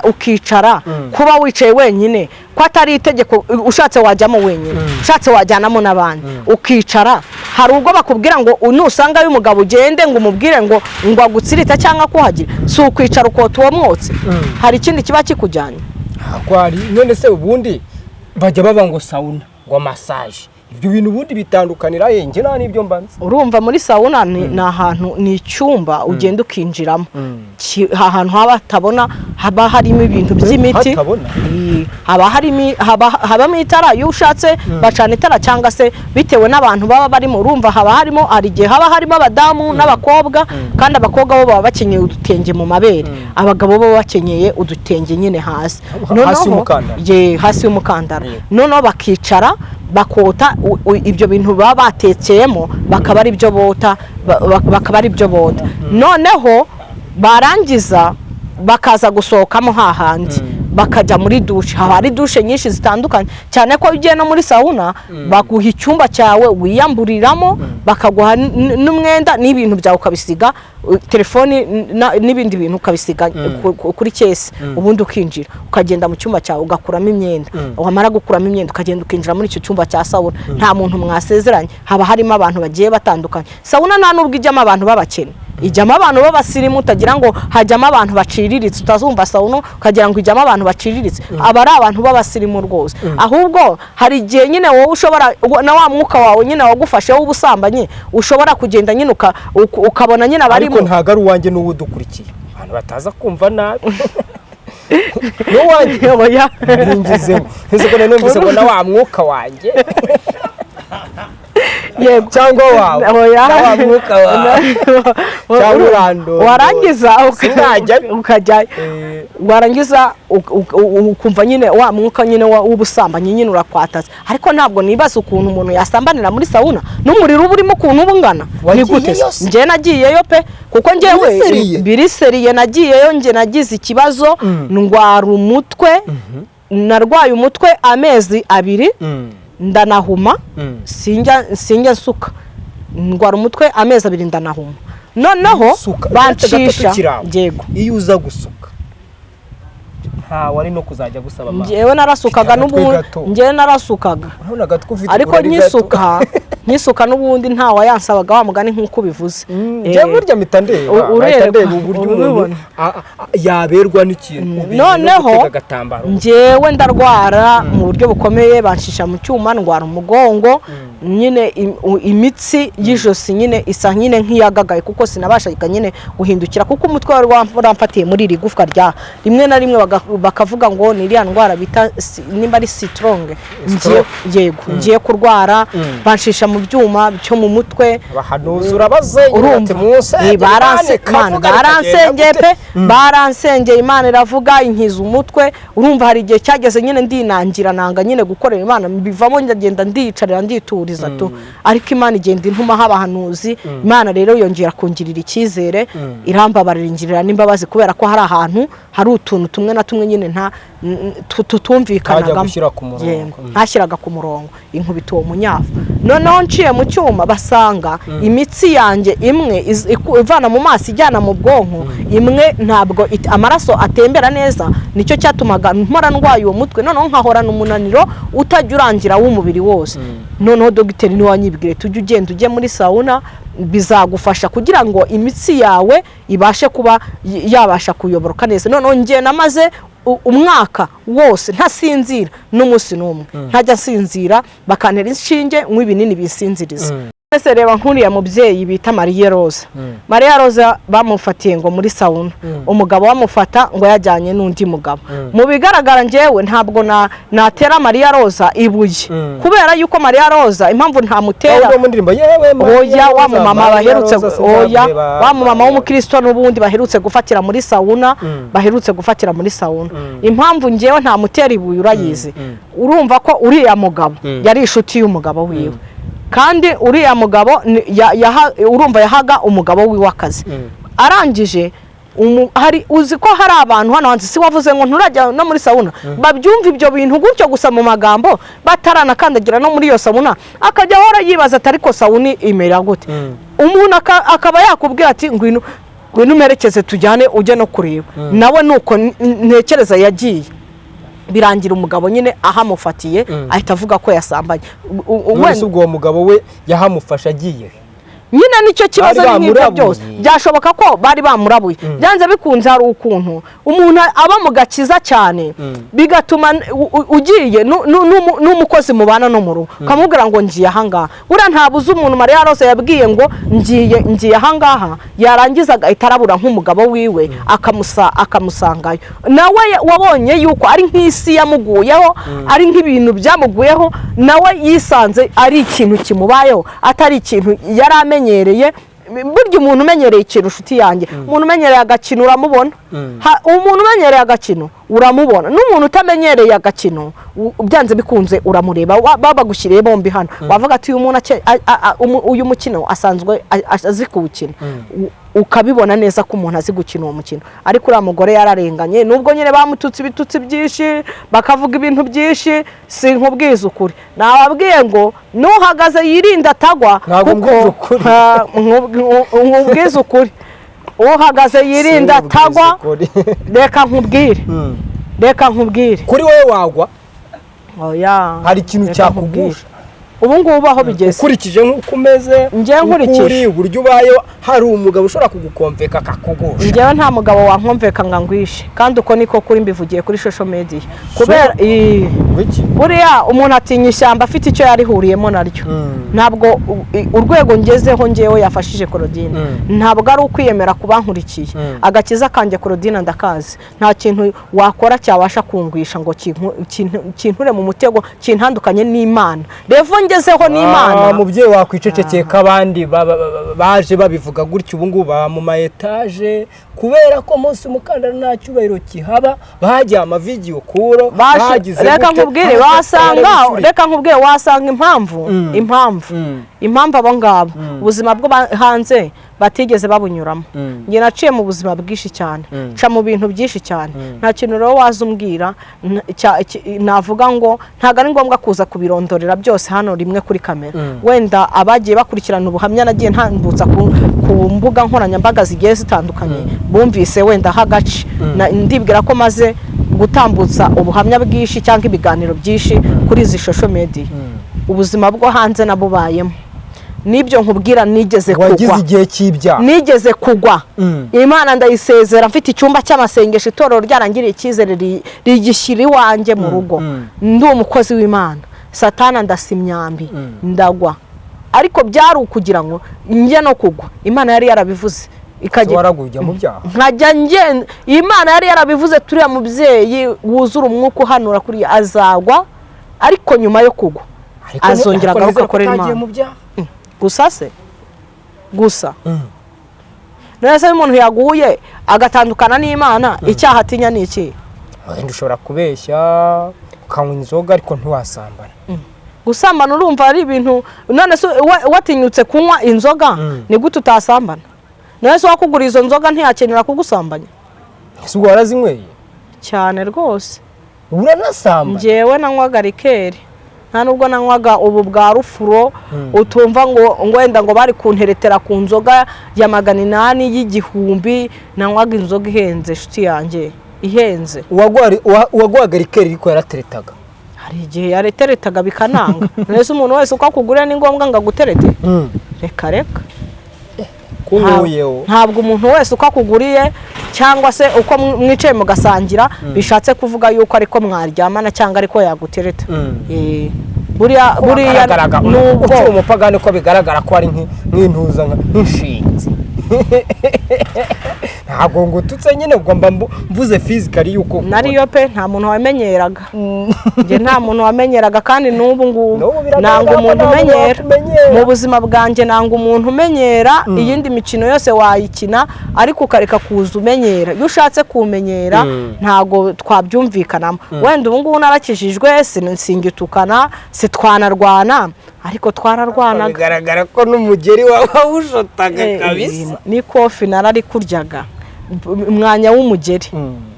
ukicara, kuba wicaye wenyine, ko atari itegeko, ushatse wajyamo wenyine, ushatse wajyanamo n'abandi, ukicara. Hari ubwo bakubwira ngo nusangayo umugabo ugende ngo umubwire ngo agutsirite cyangwa akuhagire? Si ukwicara ukota uwo mwotsi? Hari ikindi kiba kikujyanye? Kwari none se ubundi bajya baba ngo sauna, ngo massage, ibyo bintu ubundi bitandukanira he? Njye nta n'ibyo mbanza. Urumva, muri sauna ni ahantu, ni icyumba ugenda ukinjiramo, ahantu haba hatabona, haba harimo ibintu by'imiti. Hatabona? Haba harimo, habamo itara. Iyo ushatse bacana itara, cyangwa se bitewe n'abantu baba barimo. Urumva, haba harimo, hari igihe haba harimo abadamu n'abakobwa, kandi abakobwa bo baba bakenyeye udutenge mu mabere, abagabo bo bakenyeye udutenge nyine hasi. Hasi y'umukandara. Ye, hasi y'umukandara. Noneho bakicara bakota ibyo bintu baba batekeyemo, bakaba ari byo bota, noneho barangiza bakaza gusohokamo hahandi, bakajya muri douche. Haba hari douche nyinshi zitandukanye, cyane ko iyo ugiye no muri sauna baguha icyumba cyawe wiyamburiramo, bakaguha n'umwenda n'ibintu byawe ukabisiga, telefoni n'ibindi bintu ukabisiga kuri caisse, ubundi ukinjira ukagenda mu cyumba cyawe ugakuramo imyenda. Wamara gukuramo imyenda, ukagenda ukinjira muri icyo cyumba cya sauna. Nta muntu mwasezeranye, haba harimo abantu bagiye batandukanye. Sauna nta nubwo ijyamo abantu b'abakene, ijyamo abantu b'abasirimu. Utagira ngo hajyamo abantu baciriritse, utazumva sauna ukagira ngo ijyamo abantu baciriritse. Aba ari abantu b'abasirimu rwose. Ahubwo hari igihe nyine wowe ushobora na wa mwuka wawe nyine wagufashe w'ubusambanyi, ushobora kugenda nyine ukabona nyine Ariko abarimo. ntabwo ari uwanjye n'uwo udukurikiye, abantu bataza kumva nabi n'uwanjye. Oya. Ningizemo ntizi ko nari numvise ngo na wa mwuka wanjye Yego. cyangwa wawe. Oya. Na wa mwuka wawe cyangwa urandondora. Warangiza Sinajyayo. ukajyayo. Warangiza ukumva nyine wa mwuka nyine w'ubusambanyi nyine urakwataza. Ariko ntabwo nibaza ukuntu umuntu yasambanira muri sauna n'umuriro uba urimo ukuntu uba ungana. Ni Wagiyeyo gute se? se? Njye nagiyeyo pe, kuko njyewe Biri sérieux? Biri sérieux, nagiyeyo. Njye nagize ikibazo, ndwara umutwe. Narwaye umutwe amezi 2, ndanahuma. Sinjya nsuka, ndwara umutwe amezi 2, ndanahuma, noneho Suka. bancisha. Tukiri aho. Yego. Iyo uza gusuka, ntawe ari no kuzajya gusaba amazi. Njyewe narasukaga. Ufite agatwe N'ubundi gato. njyewe narasukaga. Urabona agatwe ufite Ariko ukuntu ari gato. nkisuka n'ubundi ntawayansabaga, wa mugani nk'uko ubivuze. Njye burya mpita ndeba, nkahita Urerekwa, ndeba uburyo umuntu urabibona. yaberwa n'ikintu ubereye no Noneho gutega agatambaro. njyewe ndarwara mu buryo bukomeye, banshisha mu cyuma, ndwara umugongo nyine, imitsi y'ijosi nyine isa nyine nk'iyagagaye, kuko sinabashaga nyine guhindukira, kuko umutwe wari waramfatiye muri iri gufwa rya rimwe na rimwe bakavuga ngo ni iriya ndwara bita nimba ari stroke ngiye, yego, ngiye kurwara. Banshisha mu byuma byo mu mutwe. Abahanuzi urabazengera ati Urumva, munsengere. Imana Imana ikavuga, baransengeye bikagenda pe, baransengeye, Imana iravuga, inkiza umutwe. Urumva, hari igihe cyageze nyine ndinangira, nanga nyine gukorera Imana, mbivamo, ndagenda ndiyicarira, ndituriza tu. Ariko Imana igenda intumaho abahanuzi. Imana rero yongera kungirira icyizere, irambabarira, ingirira n'imbabazi, kubera ko hari ahantu hari utuntu tumwe na tumwe nyine nta tutumvikanagamo. Ntajya gushyira ku murongo. Yego, ntashyiraga ku murongo, inkubita uwo munyafu. Noneho nciye mu cyuma basanga imitsi yanjye imwe ivana mu maso ijyana mu bwonko, imwe ntabwo amaraso atembera neza. Nicyo cyatumaga mpora ndwaye uwo mutwe, noneho nkahorana umunaniro utajya urangira w'umubiri wose. Noneho dogiteri niwe wanyibwire: "Tujye ugenda ujye muri sauna, bizagufasha kugira ngo imitsi yawe ibashe kuba yabasha kuyoboroka neza." Noneho njye namaze umwaka wose ntasinzira n'umunsi n'umwe, ntajya nsinzira, bakantera inshinge, nywa ibinini bisinziriza. Ese reba nk'uriya mubyeyi bita Mariya Roza. Mariya Roza bamufatiye ngo muri sauna, umugabo bamufata ngo yajyanye n'undi mugabo. Mu bigaragara njyewe ntabwo natera Mariya Roza ibuye, kubera yuko Mariya Roza impamvu ntamutera, Ahubwo mu ndirimbo yewe Mariya oya, wa Roza, mumama Mariya baherutse, Roza, oya, sinzakureba. wa mumama w'umukristo n'ubundi baherutse gufatira muri sauna, baherutse gufatira muri sauna. Impamvu njyewe ntamutera ibuye urayizi? Urumva ko uriya mugabo yari inshuti y'umugabo wiwe, kandi uriya mugabo urumva yahaga umugabo wiwe akazi. Arangije hari, uzi ko hari abantu hano hanze, si wavuze ngo nturajya no muri sauna, babyumva ibyo bintu gutyo gusa mu magambo, bataranakandagira no muri iyo sauna, akajya ahora yibaza ati: "Ariko sauna imera gute?" Umuntu akaba yakubwira ati: "Ngwino, ngwino umerekeze tujyane ujye no kureba." Nawe nuko ntekereza yagiye, birangira umugabo nyine ahamufatiye, ahita avuga ko yasambanye. None se ubwo uwo mugabo we yahamufashe agiye he? Nyine nicyo kibazo. Bari Ni nk'ibyo bamurabuye. byose byashoboka ko bari bamurabuye. Byanze bikunze hari ukuntu umuntu aba mu gakiza cyane, bigatuma ugiye n'umukozi mubana no mu rugo ukamubwira ngo ngiye ahangaha. Buriya ntabuze umuntu Mariya Rose yabwiye ngo ngiye, ngiye ahangaha, yarangiza agahita arabura nk'umugabo wiwe, akamusangayo. Nawe wabonye yuko ari nk'isi yamuguyeho, ari nk'ibintu byamuguyeho, nawe yisanze ari ikintu kimubayeho, atari ikintu yari amenyereye. Burya umuntu umenyereye ikintu, inshuti yanjye, umuntu umenyereye agakino uramubona. Umuntu umenyereye agakino uramubona, n'umuntu utamenyereye agakino byanze bikunze uramureba. Babagushyiriye bombi hano, wavuga ati uyu muntu uyu mukino asanzwe azi kuwukina. Ukabibona neza ko umuntu azi gukina uwo mukino. Ariko uriya mugore yararenganye, nubwo nyine bamututse ibitutsi byinshi, bakavuga ibintu byinshi. Sinkubwiza ukuri, nababwiye ngo nuhagaze yirinde atagwa. Ntabwo Kuko mbwiza ukuri. Nkubwiza ukuri, uhagaze yirinde atagwa. Ukuri. Reka nkubwire, reka nkubwire. Kuri wowe wagwa? Oya. Hari ikintu Reka cyakugusha? nkubwire. Ubu ngubu aho bigeze, Ukurikije nk'uko umeze, Njye nkurikije. uko uri, uburyo ubayeho, hari umugabo ushobora kugukomveka akakugusha? Njyewe nta mugabo wankomveka ngo angwishe, kandi uko niko kuri mbivugiye kuri social media, kubera Wiki? Buriya umuntu atinya ishyamba afite icyo yarihuriyemo naryo. Ntabwo urwego ngezeho ngewe yafashije Claudine, ntabwo ari ukwiyemera ku bankurikiye. Agakiza kanjye Claudine ndakazi. Nta kintu wakora cyabasha kungwisha ngo kinture mu mutego, kintandukanye n'Imana, level ngezeho n'Imana. Ah, mubyeyi, wakwicecekeye ko abandi baje babivuga gutyo, ubu ngubu baba mu ma étage, kubera ko munsi umukandara nta cyubahiro kihaba, bagiye amavigiyo kuro bagize Reka gute, nkubwire, ariko wasanga barabicuriye. Reka nkubwire, wasanga impamvu, impamvu, impamvu abo ngabo ubuzima bwo hanze batigeze babunyuramo. Njye naciye mu buzima bwinshi cyane, nca mu bintu byinshi cyane. Nta kintu rero waza umbwira navuga ngo ntabwo ari ngombwa kuza kubirondorera byose hano rimwe kuri kamera. Wenda abagiye bakurikirana ubuhamya nagiye ntambutsa ku mbuga nkoranyambaga zigiye zitandukanye bumvise wenda aho agace. Ndibwira ko maze gutambutsa ubuhamya bwinshi cyangwa ibiganiro byinshi kuri izi social media. Ubuzima bwo hanze nabubayemo, n'ibyo nkubwira nigeze Wagize kugwa. igihe cy'ibyaha. Nigeze kugwa, Imana ndayisezera mfite icyumba cy'amasengesho, itorero ryarangiriye icyizere rigishyira iwanjye mu rugo. Ndi umukozi w'Imana, Satana ndasa imyambi, ndagwa. Ariko byari ukugira ngo njye no kugwa, Imana yari yarabivuze ikajya Waraguye ujya mu byaha. Nkajya ngenda. Imana yari yarabivuze, turiya mubyeyi wuzura umwuka uhanura kuriya azagwa, ariko nyuma yo kugwa Ariko azongera ariko agaruke nizere ko akorera utagiye Imana. mu byaha. Gusa se gusa none se iyo umuntu yaguye agatandukana n'Imana, icyaha atinya ni iki? Wenda ushobora kubeshya, ukanywa inzoga, ariko ntiwasambana. Gusambana urumva ari ibintu, none se watinyutse kunywa inzoga, ni gute utasambana? None se uwakugura izo nzoga ntiyakenera kugusambanya? Ese ubwo warazinyweye? Cyane rwose. Uranasambana? Njyewe nanywaga liqueur, nta nubwo nanywaga ubu bwa rufuro utumva ngo wenda ngo bari kunteretera ku nzoga ya 800, y'igihumbi. Nanywaga inzoga ihenze, inshuti yanjye, ihenze. Uwaguhaga liqueur ariko yarateretaga? Hari igihe yareteretaga bikananga. Mbese umuntu wese uko akugurira ni ngombwa ngo aguterete? Reka reka. Kunkuyeho. Ntabwo umuntu wese uko akuguriye cyangwa se uko mwicaye mugasangira bishatse kuvuga yuko ariko mwaryamana cyangwa ariko yagutereta. Buriya buriya Wagaragaraga nubwo ukiri umupagani, ko bigaragara ko ari nk'intuza, nk'inshinzi. Ntabwo ngututse nyine, ubwo mba mvuze physically yuko Nariyo pe, nta muntu wamenyeraga njye, nta muntu wamenyeraga, kandi n'ubu ngubu N'ubu biragaragara nanga ko umuntu nta muntu umenyera. wakumenyera. Mu buzima bwanjye nanga umuntu umenyera. Iyindi mikino yose wayikina, ariko ukareka kuza umenyera. Iyo ushatse kumenyera, ntago twabyumvikanamo. Wenda ubu ngubu narakijijwe, singitukana, sitwanarwana, ariko twararwanaga. Bigaragara ko n'umugeri wawe wawushotaga kabisa. N'ikofi nararikuryaga umwanya w'umugeri.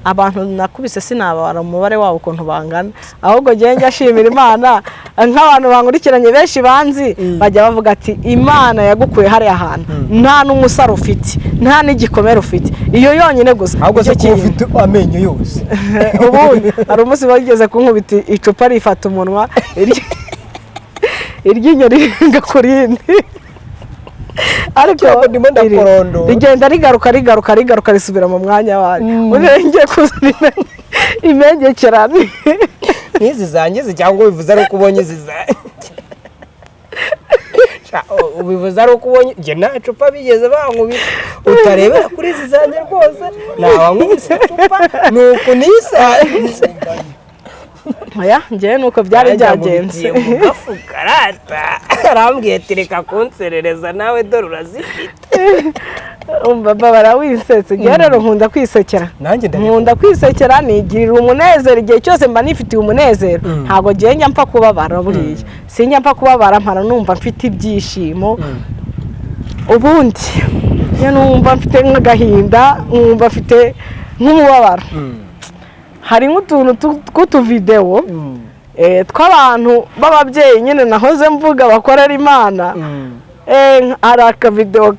Abantu nakubise sinabara umubare wabo ukuntu bangana. Ahubwo njyewe njya ashimira Imana, nk'abantu bankurikiranye benshi banzi bajya bavuga ati: "Imana yagukuye hariya hantu nta n'umusaro ufite, nta n'igikomere ufite, iyo yonyine gusa." Ahubwo se Icyo kuba kintu. ufite amenyo yose? Ubundi hari umunsi bageze kunkubita icupa rifata umunwa, iryinyo rirenga ku rindi, ariko Cyangwa ndimo ndakorondora. Rigenda rigaruka, rigaruka, rigaruka, risubira mu mwanya wayo. Ubundi ngiye kuzana impengekerane. Nk'izi zanjye, cyangwa ubivuze ari uko ubonye izi zanjye? Sha, ubivuze ari uko ubonye. Njye nta cupa bigeze bankubita, utarebera kuri izi zanjye rwose. Ntawankubise icupa, ni uku nisanze. Oya, njyewe ni uko byari byagenze. Mu gafuka rata arambwiye ati: "Reka kunserereza nawe, dore urazifite." Umva, babara wisetse. Njyewe rero nkunda kwisekera. Nanjye ndabikunda. Nkunda kwisekera, nigirira umunezero. Igihe cyose mba nifitiye umunezero. Ntabwo ngiye njya mpfa kubabara, buriya sinjya mpfa kubabara, mpara numva mfite ibyishimo. Ubundi iyo numva mfite nk'agahinda, nkumva mfite nk'umubabaro, hari nk'utuntu tw'utuvidewo tw'abantu b'ababyeyi nyine nahoze mvuga bakorera Imana. Hari akavidewo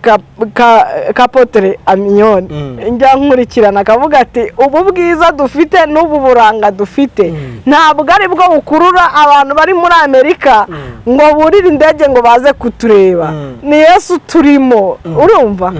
ka Apôtre Amiyoni njya nkurikirana, akavuga ati: "Ubu bwiza dufite n'ubu buranga dufite ntabwo ari bwo bukurura abantu bari muri Amerika ngo burire indege ngo baze kutureba, ni Yesu turimo." Urumva,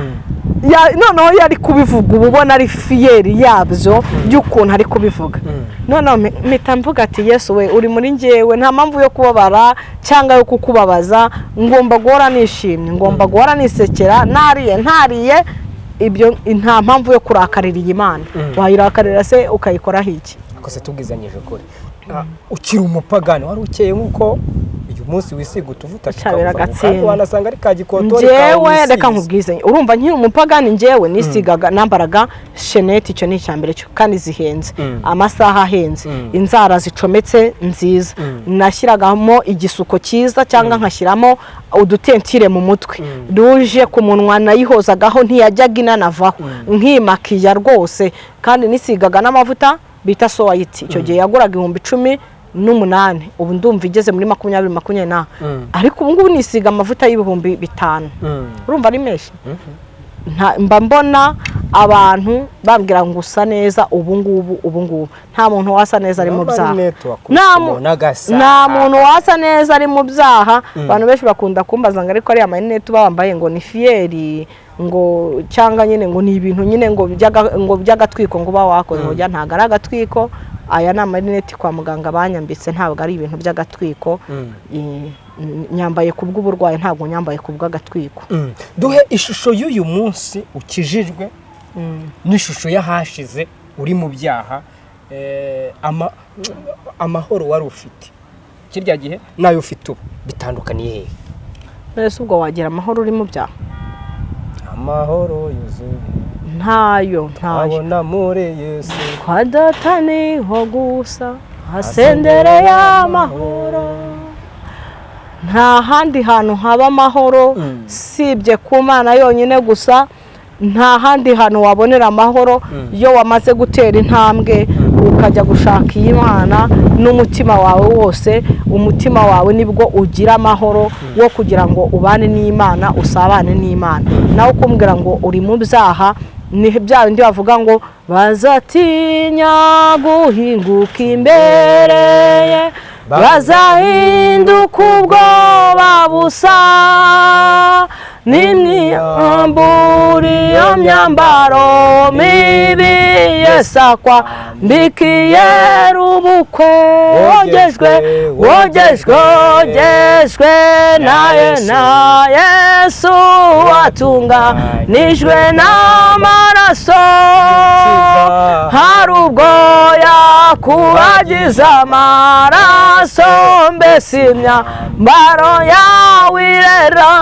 noneho yari kubivuga uba ubona ari fier yabyo, by'ukuntu ari kubivuga. Noneho mpita mvuga ati: "Yesu we uri muri njyewe, nta mpamvu yo kubabara cyangwa yo kukubabaza. Ngomba guhora nishimye, ngomba guhora nisekera, nariye ntariye ibyo, nta mpamvu yo kurakarira iyi Mana." Wayirakarira se ukayikoraho iki? Kose tubwizanyije ukuri, ukiri umupagani wari ukeye nk'uko uyu munsi wisiga utuvuta Cyabera tukawuva, kandi agatsindwa. wanasanga ari ka gikotori Njyewe reka nkubwize, urumva nkiri umupagani njyewe nisigaga, nambaraga chaînette, icyo ni icya mbere cyo, kandi zihenze, amasaha ahenze, inzara zicometse nziza, nashyiragamo igisuko cyiza cyangwa nkashyiramo udutentire mu mutwe, rouge ku munwa nayihozagaho ntiyajyaga inanavaho, nkimakiya rwose, kandi nisigaga n'amavuta bita Sowayiti. Icyo gihe yaguraga 18,000, ubu ndumva igeze muri 20, 20 na, ariko ubu ngubu nisiga amavuta y'5,000. Urumva ari menshi. Mba mbona abantu bambwira ngo usa neza ubu ngubu. Ubu ngubu nta muntu wasa neza ari mu byaha. Nta muntu wasa neza ari mu byaha. Abantu benshi bakunda kumbaza ngo: "Ariko ariya marinete uba wambaye ngo ni fier, ngo cyangwa nyine ngo ni ibintu nyine ngo by'agatwiko ngo uba wakoze?" Ngo ntabwo ari agatwiko, aya ni amarinete kwa muganga banyambitse, ntabwo ari ibintu by'agatwiko. Nyambaye ku bw'uburwayi, ntabwo nyambaye ku bw'agatwiko. Duhe ishusho y'uyu munsi ukijijwe n'ishusho y'ahashize uri mu byaha, amahoro wari ufite kirya gihe n'ayo ufite ubu bitandukaniye hehe? Mbese ubwo wagira amahoro uri mu byaha? Amahoro yuzuye Ntayo, ntayo. abona muri Yesu. Kwa Data niho gusa hasendereye amahoro, nta handi hantu haba amahoro sibye ku Mana yonyine gusa. Nta handi hantu wabonera amahoro. Iyo wamaze gutera intambwe ukajya gushaka iyi Mana n'umutima wawe wose, umutima wawe nibwo ugira amahoro wo kugira ngo ubane n'Imana, usabane n'Imana. Nawe ukumbwira ngo uri mu byaha, ni bya bindi bavuga ngo bazatinya guhinguka imbere ye, bazahinduka ubwoba busa, nimwiyambura iyo myambaro mibi, Yesu akwa Mbikiyera ubukwe wogejwe, wogejwe, wogejwe na Yesu, watunganijwe n'amaraso. Hari ubwo yakubagiza amaraso, mbese imyambaro yawe irera?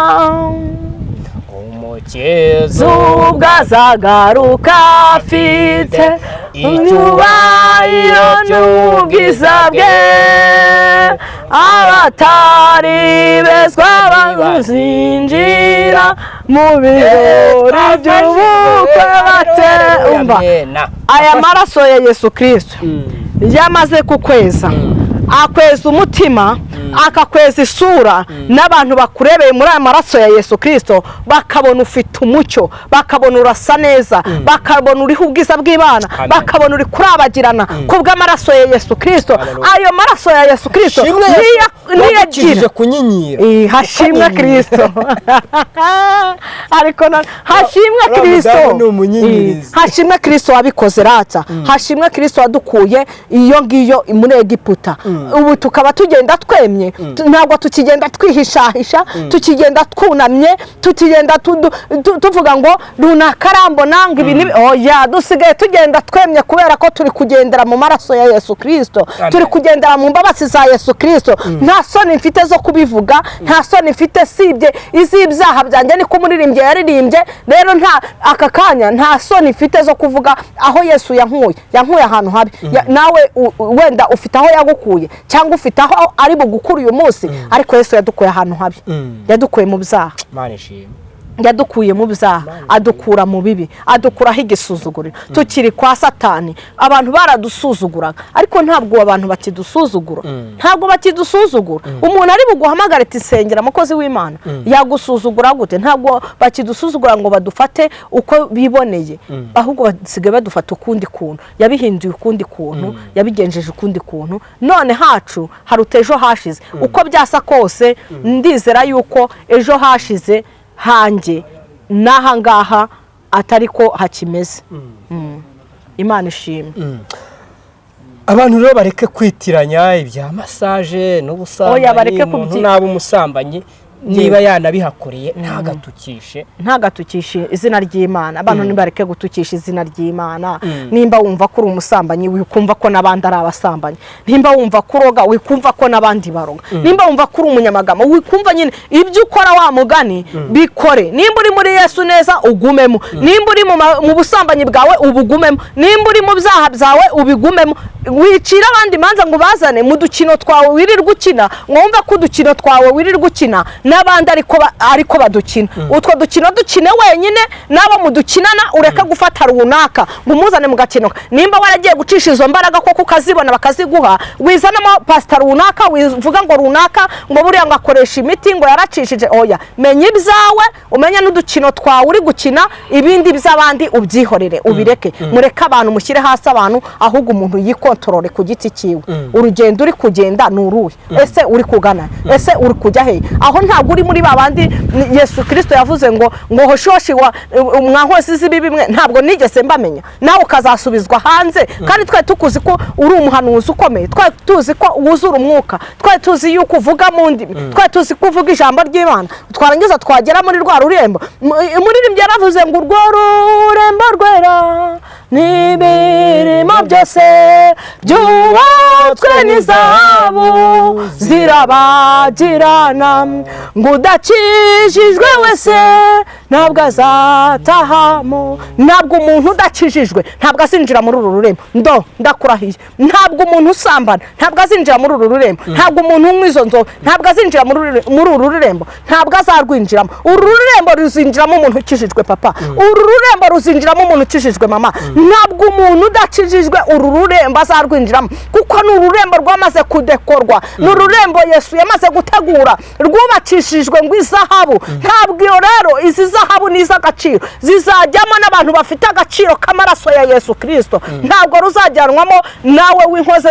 Umukiza Zubwo azagaruka afite icyubahiro n'ubwiza bwe, abatari bezwa bazinjira mu birori by'ubukwe bate. Umva, aya maraso ya Yesu Kirisito yamaze kukweza, akweza umutima, akakweza isura, n'abantu bakurebeye muri aya maraso ya Yesu Kirisito bakabona ufite umucyo, bakabona urasa neza, bakabona uriho ubwiza bw'Imana, bakabona uri kurabagirana kubw'amaraso ya Yesu Kirisito. Ayo maraso ya Yesu Kirisito niyagira kunyinyira. Hashimwe Kirisito. Ariko hashimwe Kirisito, hashimwe Kirisito wabikoze rata, hashimwe Kirisito wadukuye iyo ngiyo muri Egiputa. Ubu tukaba tugenda twemye, ntabwo tukigenda twihishahisha, tukigenda twunamye, tukigenda tuvuga ngo runaka arambona ngo ibi nibi. Oya, dusigaye tugenda twemye kubera ko turi kugendera mu maraso ya Yesu Kirisito, turi kugendera mu mbabazi za Yesu Kirisito. Nta soni mfite zo kubivuga, nta soni mfite sibye iz'ibyaha byanjye, niko umuririmbyi yaririmbye. Rero nta aka kanya nta soni mfite zo kuvuga aho Yesu yankuye, yankuye ahantu habi. Nawe wenda ufite aho yagukuye cyangwa ufite aho ari bugukura uyu munsi, ariko Yesu yadukuye ahantu habi, yadukuye mu byaha, yadukuye mu byaha, adukura mu bibi, adukuraho igisuzuguriro. Tukiri kwa Satani abantu baradusuzuguraga, ariko ntabwo abantu bakidusuzugura, ntabwo bakidusuzugura. Umuntu ari buguhamagara ati sengera mukozi w'Imana, yagusuzugura gute? Ntabwo bakidusuzugura ngo badufate uko biboneye, ahubwo basigaye badufata ukundi kuntu. Yabihinduye ukundi kuntu, yabigenjeje ukundi kuntu. None hacu haruta ejo hashize. Uko byasa kose ndizera yuko ejo hashize hanjye n'aha ngaha atari ko hakimeze. Imana ishimwe. Abantu rero bareke kwitiranya ibya massage n'ubusambanyi. Umuntu naba umusambanyi niba yanabihakoreye ntagatukishe, ntagatukishe izina ry'Imana. Abantu nibareke gutukisha izina ry'Imana. Nimba wumva ko uri umusambanyi wikumva ko n'abandi ari abasambanyi, nimba wumva ko uroga wikumva ko n'abandi baroga, nimba wumva ko uri umunyamagamo wikumva nyine ibyo ukora wa mugani bikore. Nimba uri muri Yesu neza ugumemo, nimba uri mu busambanyi bwawe ubugumemo, nimba uri mu byaha byawe ubigumemo. Wicira abandi manza ngo bazane mu dukino twawe wirirwa ukina, mwumva ko udukino twawe wirirwa ukina n'abandi ariko badukina. Utwo dukino dukine wenyine nabo mudukinana, ureke gufata runaka ngo umuzane mu gakino. Nimba waragiye gucisha izo mbaraga koko ukazibona bakaziguha, wizanamo pastor runaka wivuga ngo runaka ngo buriya ngo akoresha imiti ngo yaracishije. Oya, menya ibyawe, umenye n'udukino twawe uri gukina, ibindi by'abandi ubyihorere, ubireke. Mureke abantu, mushyire hasi abantu, ahubwo umuntu yikontorore ku giti cyiwe. Urugendo uri kugenda ni uruhe? Ese uri kugana? Ese uri kujya he? Aho ntabwo uri muri babandi Yesu Kristo yavuze ngo hoshoshi mwahosi z'ibibi mwe, ntabwo nigeze mbamenya. Nawe ukazasubizwa hanze, kandi twe tukuzi ko uri umuhanuzi ukomeye, twe tuzi ko wuzura umwuka, twe tuzi yuko uvuga mu ndimi, twe tuzi ko uvuga ijambo ry'Imana. Twarangiza twagera muri rwa rurembo, umuririmbyi yaravuze ngo urwo rurembo rwera n'ibirimo byose byubatswe n'izahabu zirabagirana, ngo udakijijwe wese ntabwo azatahamo. Ntabwo umuntu udakijijwe ntabwo azinjira muri uru rurembo. Ndakurahiye, ntabwo umuntu usambana ntabwo azinjira muri uru rurembo, ntabwo umuntu unywa izo nzoga ntabwo azinjira muri uru rurembo, ntabwo azarwinjiramo. Uru rurembo ruzinjiramo umuntu ukijijwe papa, uru rurembo ruzinjiramo umuntu ukijijwe mama. Ntabwo umuntu udakijijwe uru rurembo azarwinjiramo, kuko ni ururembo rwamaze kudekorwa, ni ururembo Yesu yamaze gutegura, rwubakishijwe ngo izahabu. Ntabwo iyo rero izi zahabu ni iz'agaciro, zizajyamo n'abantu bafite agaciro k'amaraso ya Yesu Kristo. Ntabwo ruzajyanwamo nawe winkoze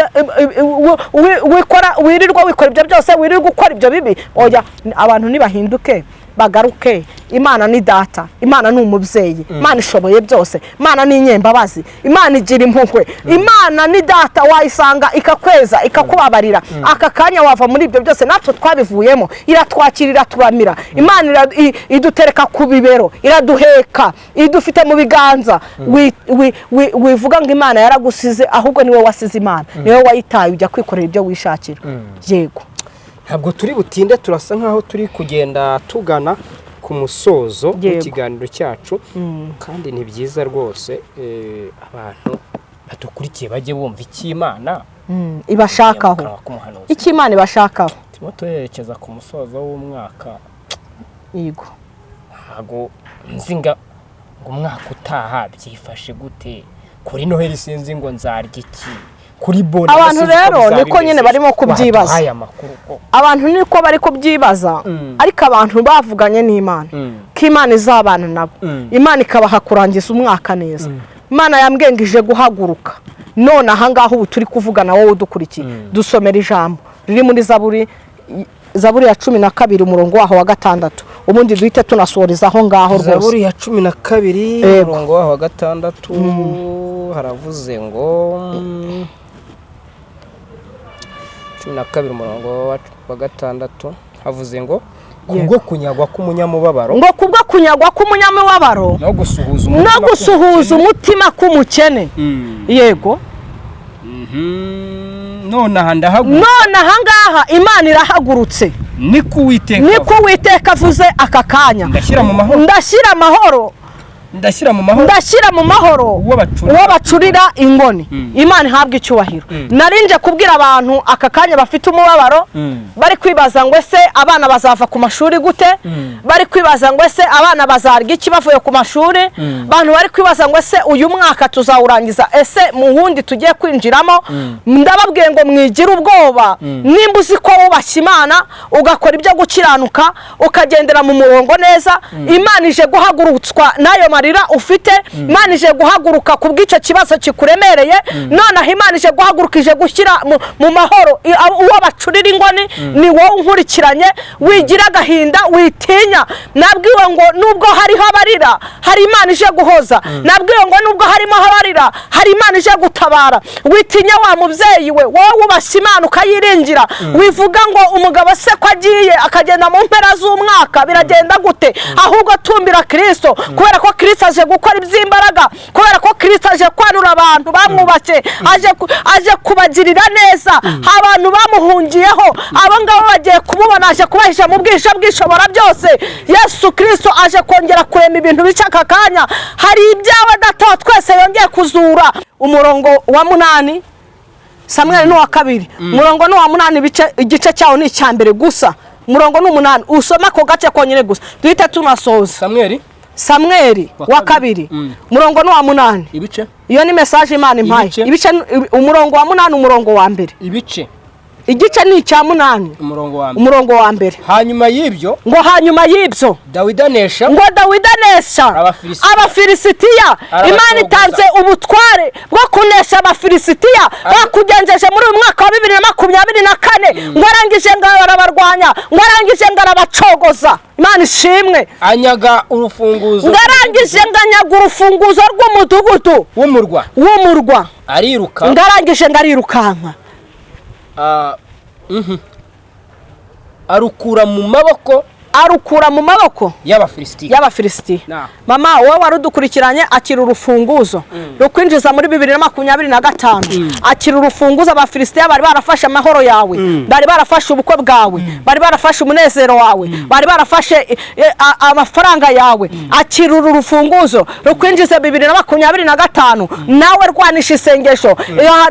wikora wirirwa wikora ibyo byose, wirirwa ukora ibyo bibi. Oya, abantu nibahinduke, Bagaruke. Imana ni data, Imana ni umubyeyi, Imana ishoboye byose, Imana ni inyembabazi, Imana igira impuhwe, Imana ni data, wayisanga ikakweza, ikakubabarira. Aka kanya wava muri ibyo byose, natwe twabivuyemo, iratwakira, iraturamira. Imana idutereka ku bibero, iraduheka, idufite mu biganza. Wivuga ngo Imana yaragusize, ahubwo niwe wasize Imana, niwe wayitaye ujya kwikorera ibyo wishakira. Yego. Ntabwo turi butinde, turasa nkaho turi kugenda tugana ku musozo w'ikiganiro cyacu, kandi ni byiza rwose, abantu badukurikiye bajye bumva icyo Imana ibashakaho, kanwa k'umuhanuzi. Icyo Imana ibashakaho. Turimo turerekeza ku musozo w'umwaka. Yego. Ntabwo nzi ngo umwaka utaha byifashe gute, kuri Noheli sinzi ngo nzarya iki, kuri bona. Abantu rero niko nyine barimo kubyibaza. Waduhaye amakuru ko Abantu niko bari kubyibaza, ariko abantu bavuganye n'Imana ko Imana izabana nabo, Imana ikabaha kurangiza umwaka neza. Imana yambwengije guhaguruka none ahangaha ubu turi kuvugana, wowe udukurikiye. Dusomera ijambo riri muri Zaburi, Zaburi ya 12, umurongo waho wa 6, ubundi duhite tunasoreza aho ngaho rwose. Zaburi ya 12, Yego. umurongo waho wa 6, haravuze ngo 12 umurongo wa 6 havuze ngo: "Kubwo kunyagwa k'umunyamubabaro Ngo kubwo kunyagwa k'umunyamubabaro no gusuhuza no umutima gusuhuza umutima k'umukene." Yego. None aha ndahaguruka. None ahangaha Imana irahagurutse. Niko Uwiteka Niko Uwiteka avuze aka kanya. Ndashyira mu mahoro Ndashyira amahoro ndashyira mu mahoro ndashyira mu mahoro uwo bacurira uwo bacurira ingoni. Imana ihabwe icyubahiro. Narinje kubwira abantu aka kanya bafite umubabaro, bari kwibaza ngo ese abana bazava ku mashuri gute, bari kwibaza ngo ese abana bazarya iki bavuye ku mashuri, abantu bari kwibaza ngo ese uyu mwaka tuzawurangiza, ese mu wundi tugiye kwinjiramo. Ndababwiye ngo mwigire ubwoba. Nimba uzi ko wubashye Imana, ugakora ibyo gukiranuka, ukagendera mu murongo neza, Imana ije guhagurutswa n'ayo marira ufite. Imana ije guhaguruka ku bw'icyo kibazo kikuremereye. Noneho Imana ije guhaguruka, ije gushyira mu mahoro uwo bacurira ingoni. Ni wowe unkurikiranye, wigira agahinda, witinya. Nabwiwe ngo nubwo hariho abarira, hari Imana ije guhoza. Nabwiwe ngo nubwo harimo abarira, hari Imana ije gutabara. Witinya wa mubyeyi we, wowe wubashye Imana ukayiringira. Wivuga ngo umugabo se ko agiye akagenda mu mpera z'umwaka biragenda gute? Ahubwo tumbira Kirisito, kubera ko Kirisito aje gukora iby'imbaraga, kubera ko Kirisito aje kwanura abantu bamwubatse, aje kubagirira neza abantu bamuhungiyeho. Abo ngabo bagiye kumubona, aje kubahisha mu bwisho bw'Ishobora byose. Yesu Kirisito aje kongera kurema ibintu bica aka kanya. Hari ibyawe Data wa twese yongeye kuzura. Umurongo wa 8, Samweli ni uwa kabiri, umurongo ni uwa 8, igice cyawo ni icya mbere gusa. Umurongo ni 8, usome ako gace konyine gusa, duhite tunasoza. Samweli Samweli wa wa kabiri. kabiri, umurongo ni uwa 8. Ibice? Iyo ni message Imana impaye. Ibice? Ibice, umurongo wa 8, umurongo wa mbere. Ibice? Igice ni icya 8. Umurongo wa mbere. Umurongo wa mbere. Hanyuma y'ibyo, Ngo hanyuma y'ibyo, Dawidi anesha ngo Dawidi anesha Abafilisitiya. Abafilisitiya. Arabacogoza. Imana itanze ubutware bwo kunesha Abafilisitiya bakugenjeje muri uyu mwaka wa 2024. Ngo arangije ngo arabarwanya, ngo arangije ngo arabacogoza. Imana ishimwe. Anyaga urufunguzo Ngo arangije ngo anyaga urufunguzo rw'umudugudu w'umurwa, w'umurwa, ariruka. Ngo arangije ngo arirukanka. Ah. Arukura mu maboko Arukura mu maboko y'Abafilisitiya. y'Abafilisitiya. Na. Mama, wowe wari udukurikiranye, akira urufunguzo rukwinjiza muri 2025. Akira urufunguzo. Abafilisitiya bari barafashe amahoro yawe, bari barafashe ubukwe bwawe, bari barafashe umunezero wawe, bari barafashe amafaranga yawe. Akira uru rufunguzo rukwinjiza 2025. Nawe rwanisha isengesho.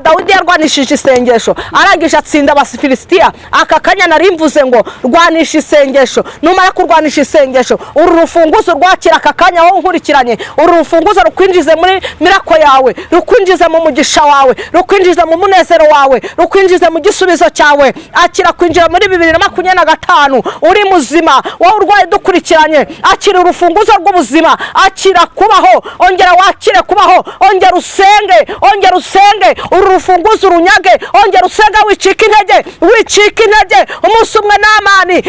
Dawidi yarwanishije isengesho, arangije atsinda Abafilisitiya. Aka kanya nari mvuze ngo rwanisha isengesho. Numara kurwanisha isengesho, uru rufunguzo rwakira aka kanya, wowe unkurikiranye. Uru rufunguzo rukwinjize muri miracle yawe, rukwinjize mu mugisha wawe, rukwinjize mu munezero wawe, rukwinjize mu gisubizo cyawe. Akira kwinjira muri 2025 uri muzima. Wowe urwaye dukurikiranye, akira urufunguzo rw'ubuzima, akira kubaho, ongera wakire kubaho, ongera usenge, ongera usenge, uru rufunguzo urunyage, ongera usenge, wicika intege, wicika intege. Umunsi umwe nama Namani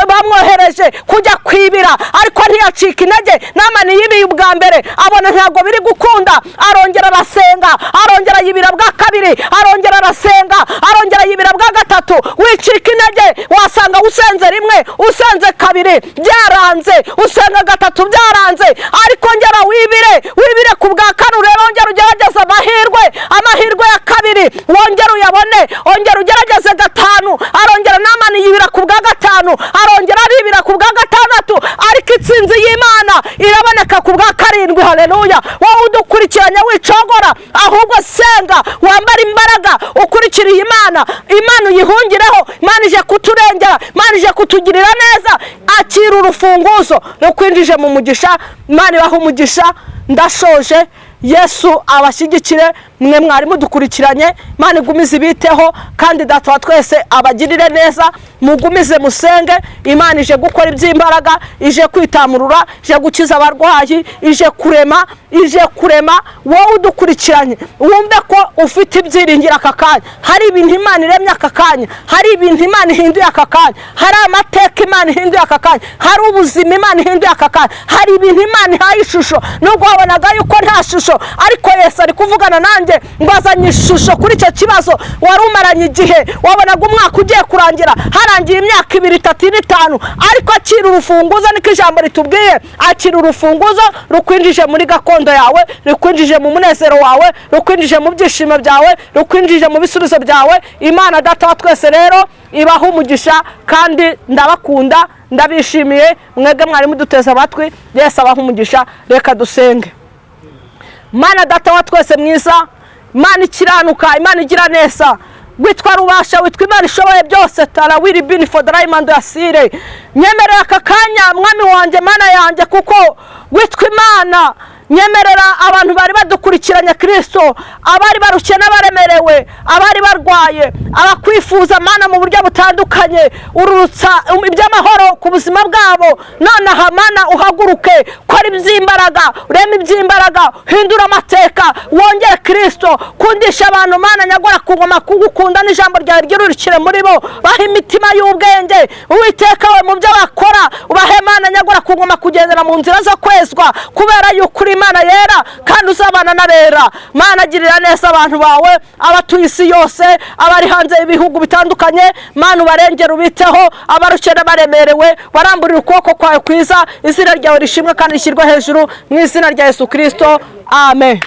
bamwohereje kujya kwibira, ariko ntiyacika intege. Namani yibiye ubwa mbere abona ntabwo biri gukunda, arongera arasenga, arongera yibira bwa kabiri, arongera arasenga, arongera yibira bwa gatatu. Wicika intege, wasanga usenze rimwe, usenze kabiri byaranze, usenga gatatu byaranze, ariko ngera wibire, wibire ku bwa kane, urebe, wongere ugerageze amahirwe, amahirwe ya kabiri wongere uyabone, ongera ugerageze gatanu. Arongera Namani yibira ku bwa gatanu, arongera aribira ku bwa gatandatu, ariko itsinzi y'Imana iraboneka ku bwa karindwi. Haleluya! Wowe udukurikiranye wicogora, ahubwo senga, wambare imbaraga, ukurikiriye Imana, Imana uyihungireho. Imana ije kuturengera, Imana ije kutugirira neza. Akira urufunguzo rukwinjije mu mugisha. Imana ibaha umugisha. Ndashoje. Yesu abashyigikire mwe mwari mudukurikiranye. Imana igumize ibiteho, kandi Data wa twese abagirire neza. Mugumize musenge, Imana ije gukora iby'imbaraga, ije kwitamurura, ije gukiza abarwayi, ije kurema, ije kurema. Wowe udukurikiranye wumve ko ufite ibyiringiro aka kanya. Hari ibintu Imana iremye aka kanya, hari ibintu Imana ihinduye aka kanya, hari amateka Imana ihinduye aka kanya, hari ubuzima Imana ihinduye aka kanya, hari ibintu Imana ihaye ishusho. Nubwo wabonaga yuko nta shusho, ariko Yesu ari kuvugana nanjye ngo azanye ishusho kuri icyo kibazo wari umaranye igihe. Wabonaga umwaka ugiye kurangira, harangiye imyaka 2, 3, 5, ariko akira urufunguzo. Niko ijambo ritubwiye, akira urufunguzo rukwinjije muri gakondo yawe, rukwinjije mu munezero wawe, rukwinjije mu byishimo byawe, rukwinjije mu bisubizo byawe. Imana Data wa twese rero ibaha umugisha, kandi ndabakunda, ndabishimiye mwebwe mwari muduteze amatwi. Yesu abaha umugisha. Reka dusenge. Mana Data wa twese mwiza, Imana ikiranuka, Imana igira neza, witwa Rubasha, witwa Imana ishoboye byose, tarawiri bini fodarayimando yasire. Nyemerera aka kanya, Mwami wanjye, Mana yanjye, kuko witwa Imana. Nyemerera abantu bari badukurikiranye, Kristo, abari barushye n'abaremerewe, abari barwaye, abakwifuza Mana mu buryo butandukanye, ururutsa iby'amahoro ku buzima bwabo. Nonaha Mana uhaguruke, kora iby'imbaraga, ureme iby'imbaraga, hindura amateka, wongere Kristo kundisha abantu Mana nyagora ku ngoma kugukunda, n'ijambo ryawe ryirurikire muri bo, bahe imitima y'ubwenge. Uwiteka we, mu byo bakora ubahe Mana nyagora ku ngoma kugendera mu nzira zo kwezwa, kubera yuko uri Imana yera kandi uzabana n'abera. Mana girira neza abantu bawe, abatuye isi yose, abari hanze y'ibihugu bitandukanye. Mana ubarengere, ubiteho, abarushye n'abaremerewe, baramburira ukuboko kwawe kwiza. Izina ryawe rishimwe kandi rishyirwe hejuru, mu izina rya Yesu Kristo, amen.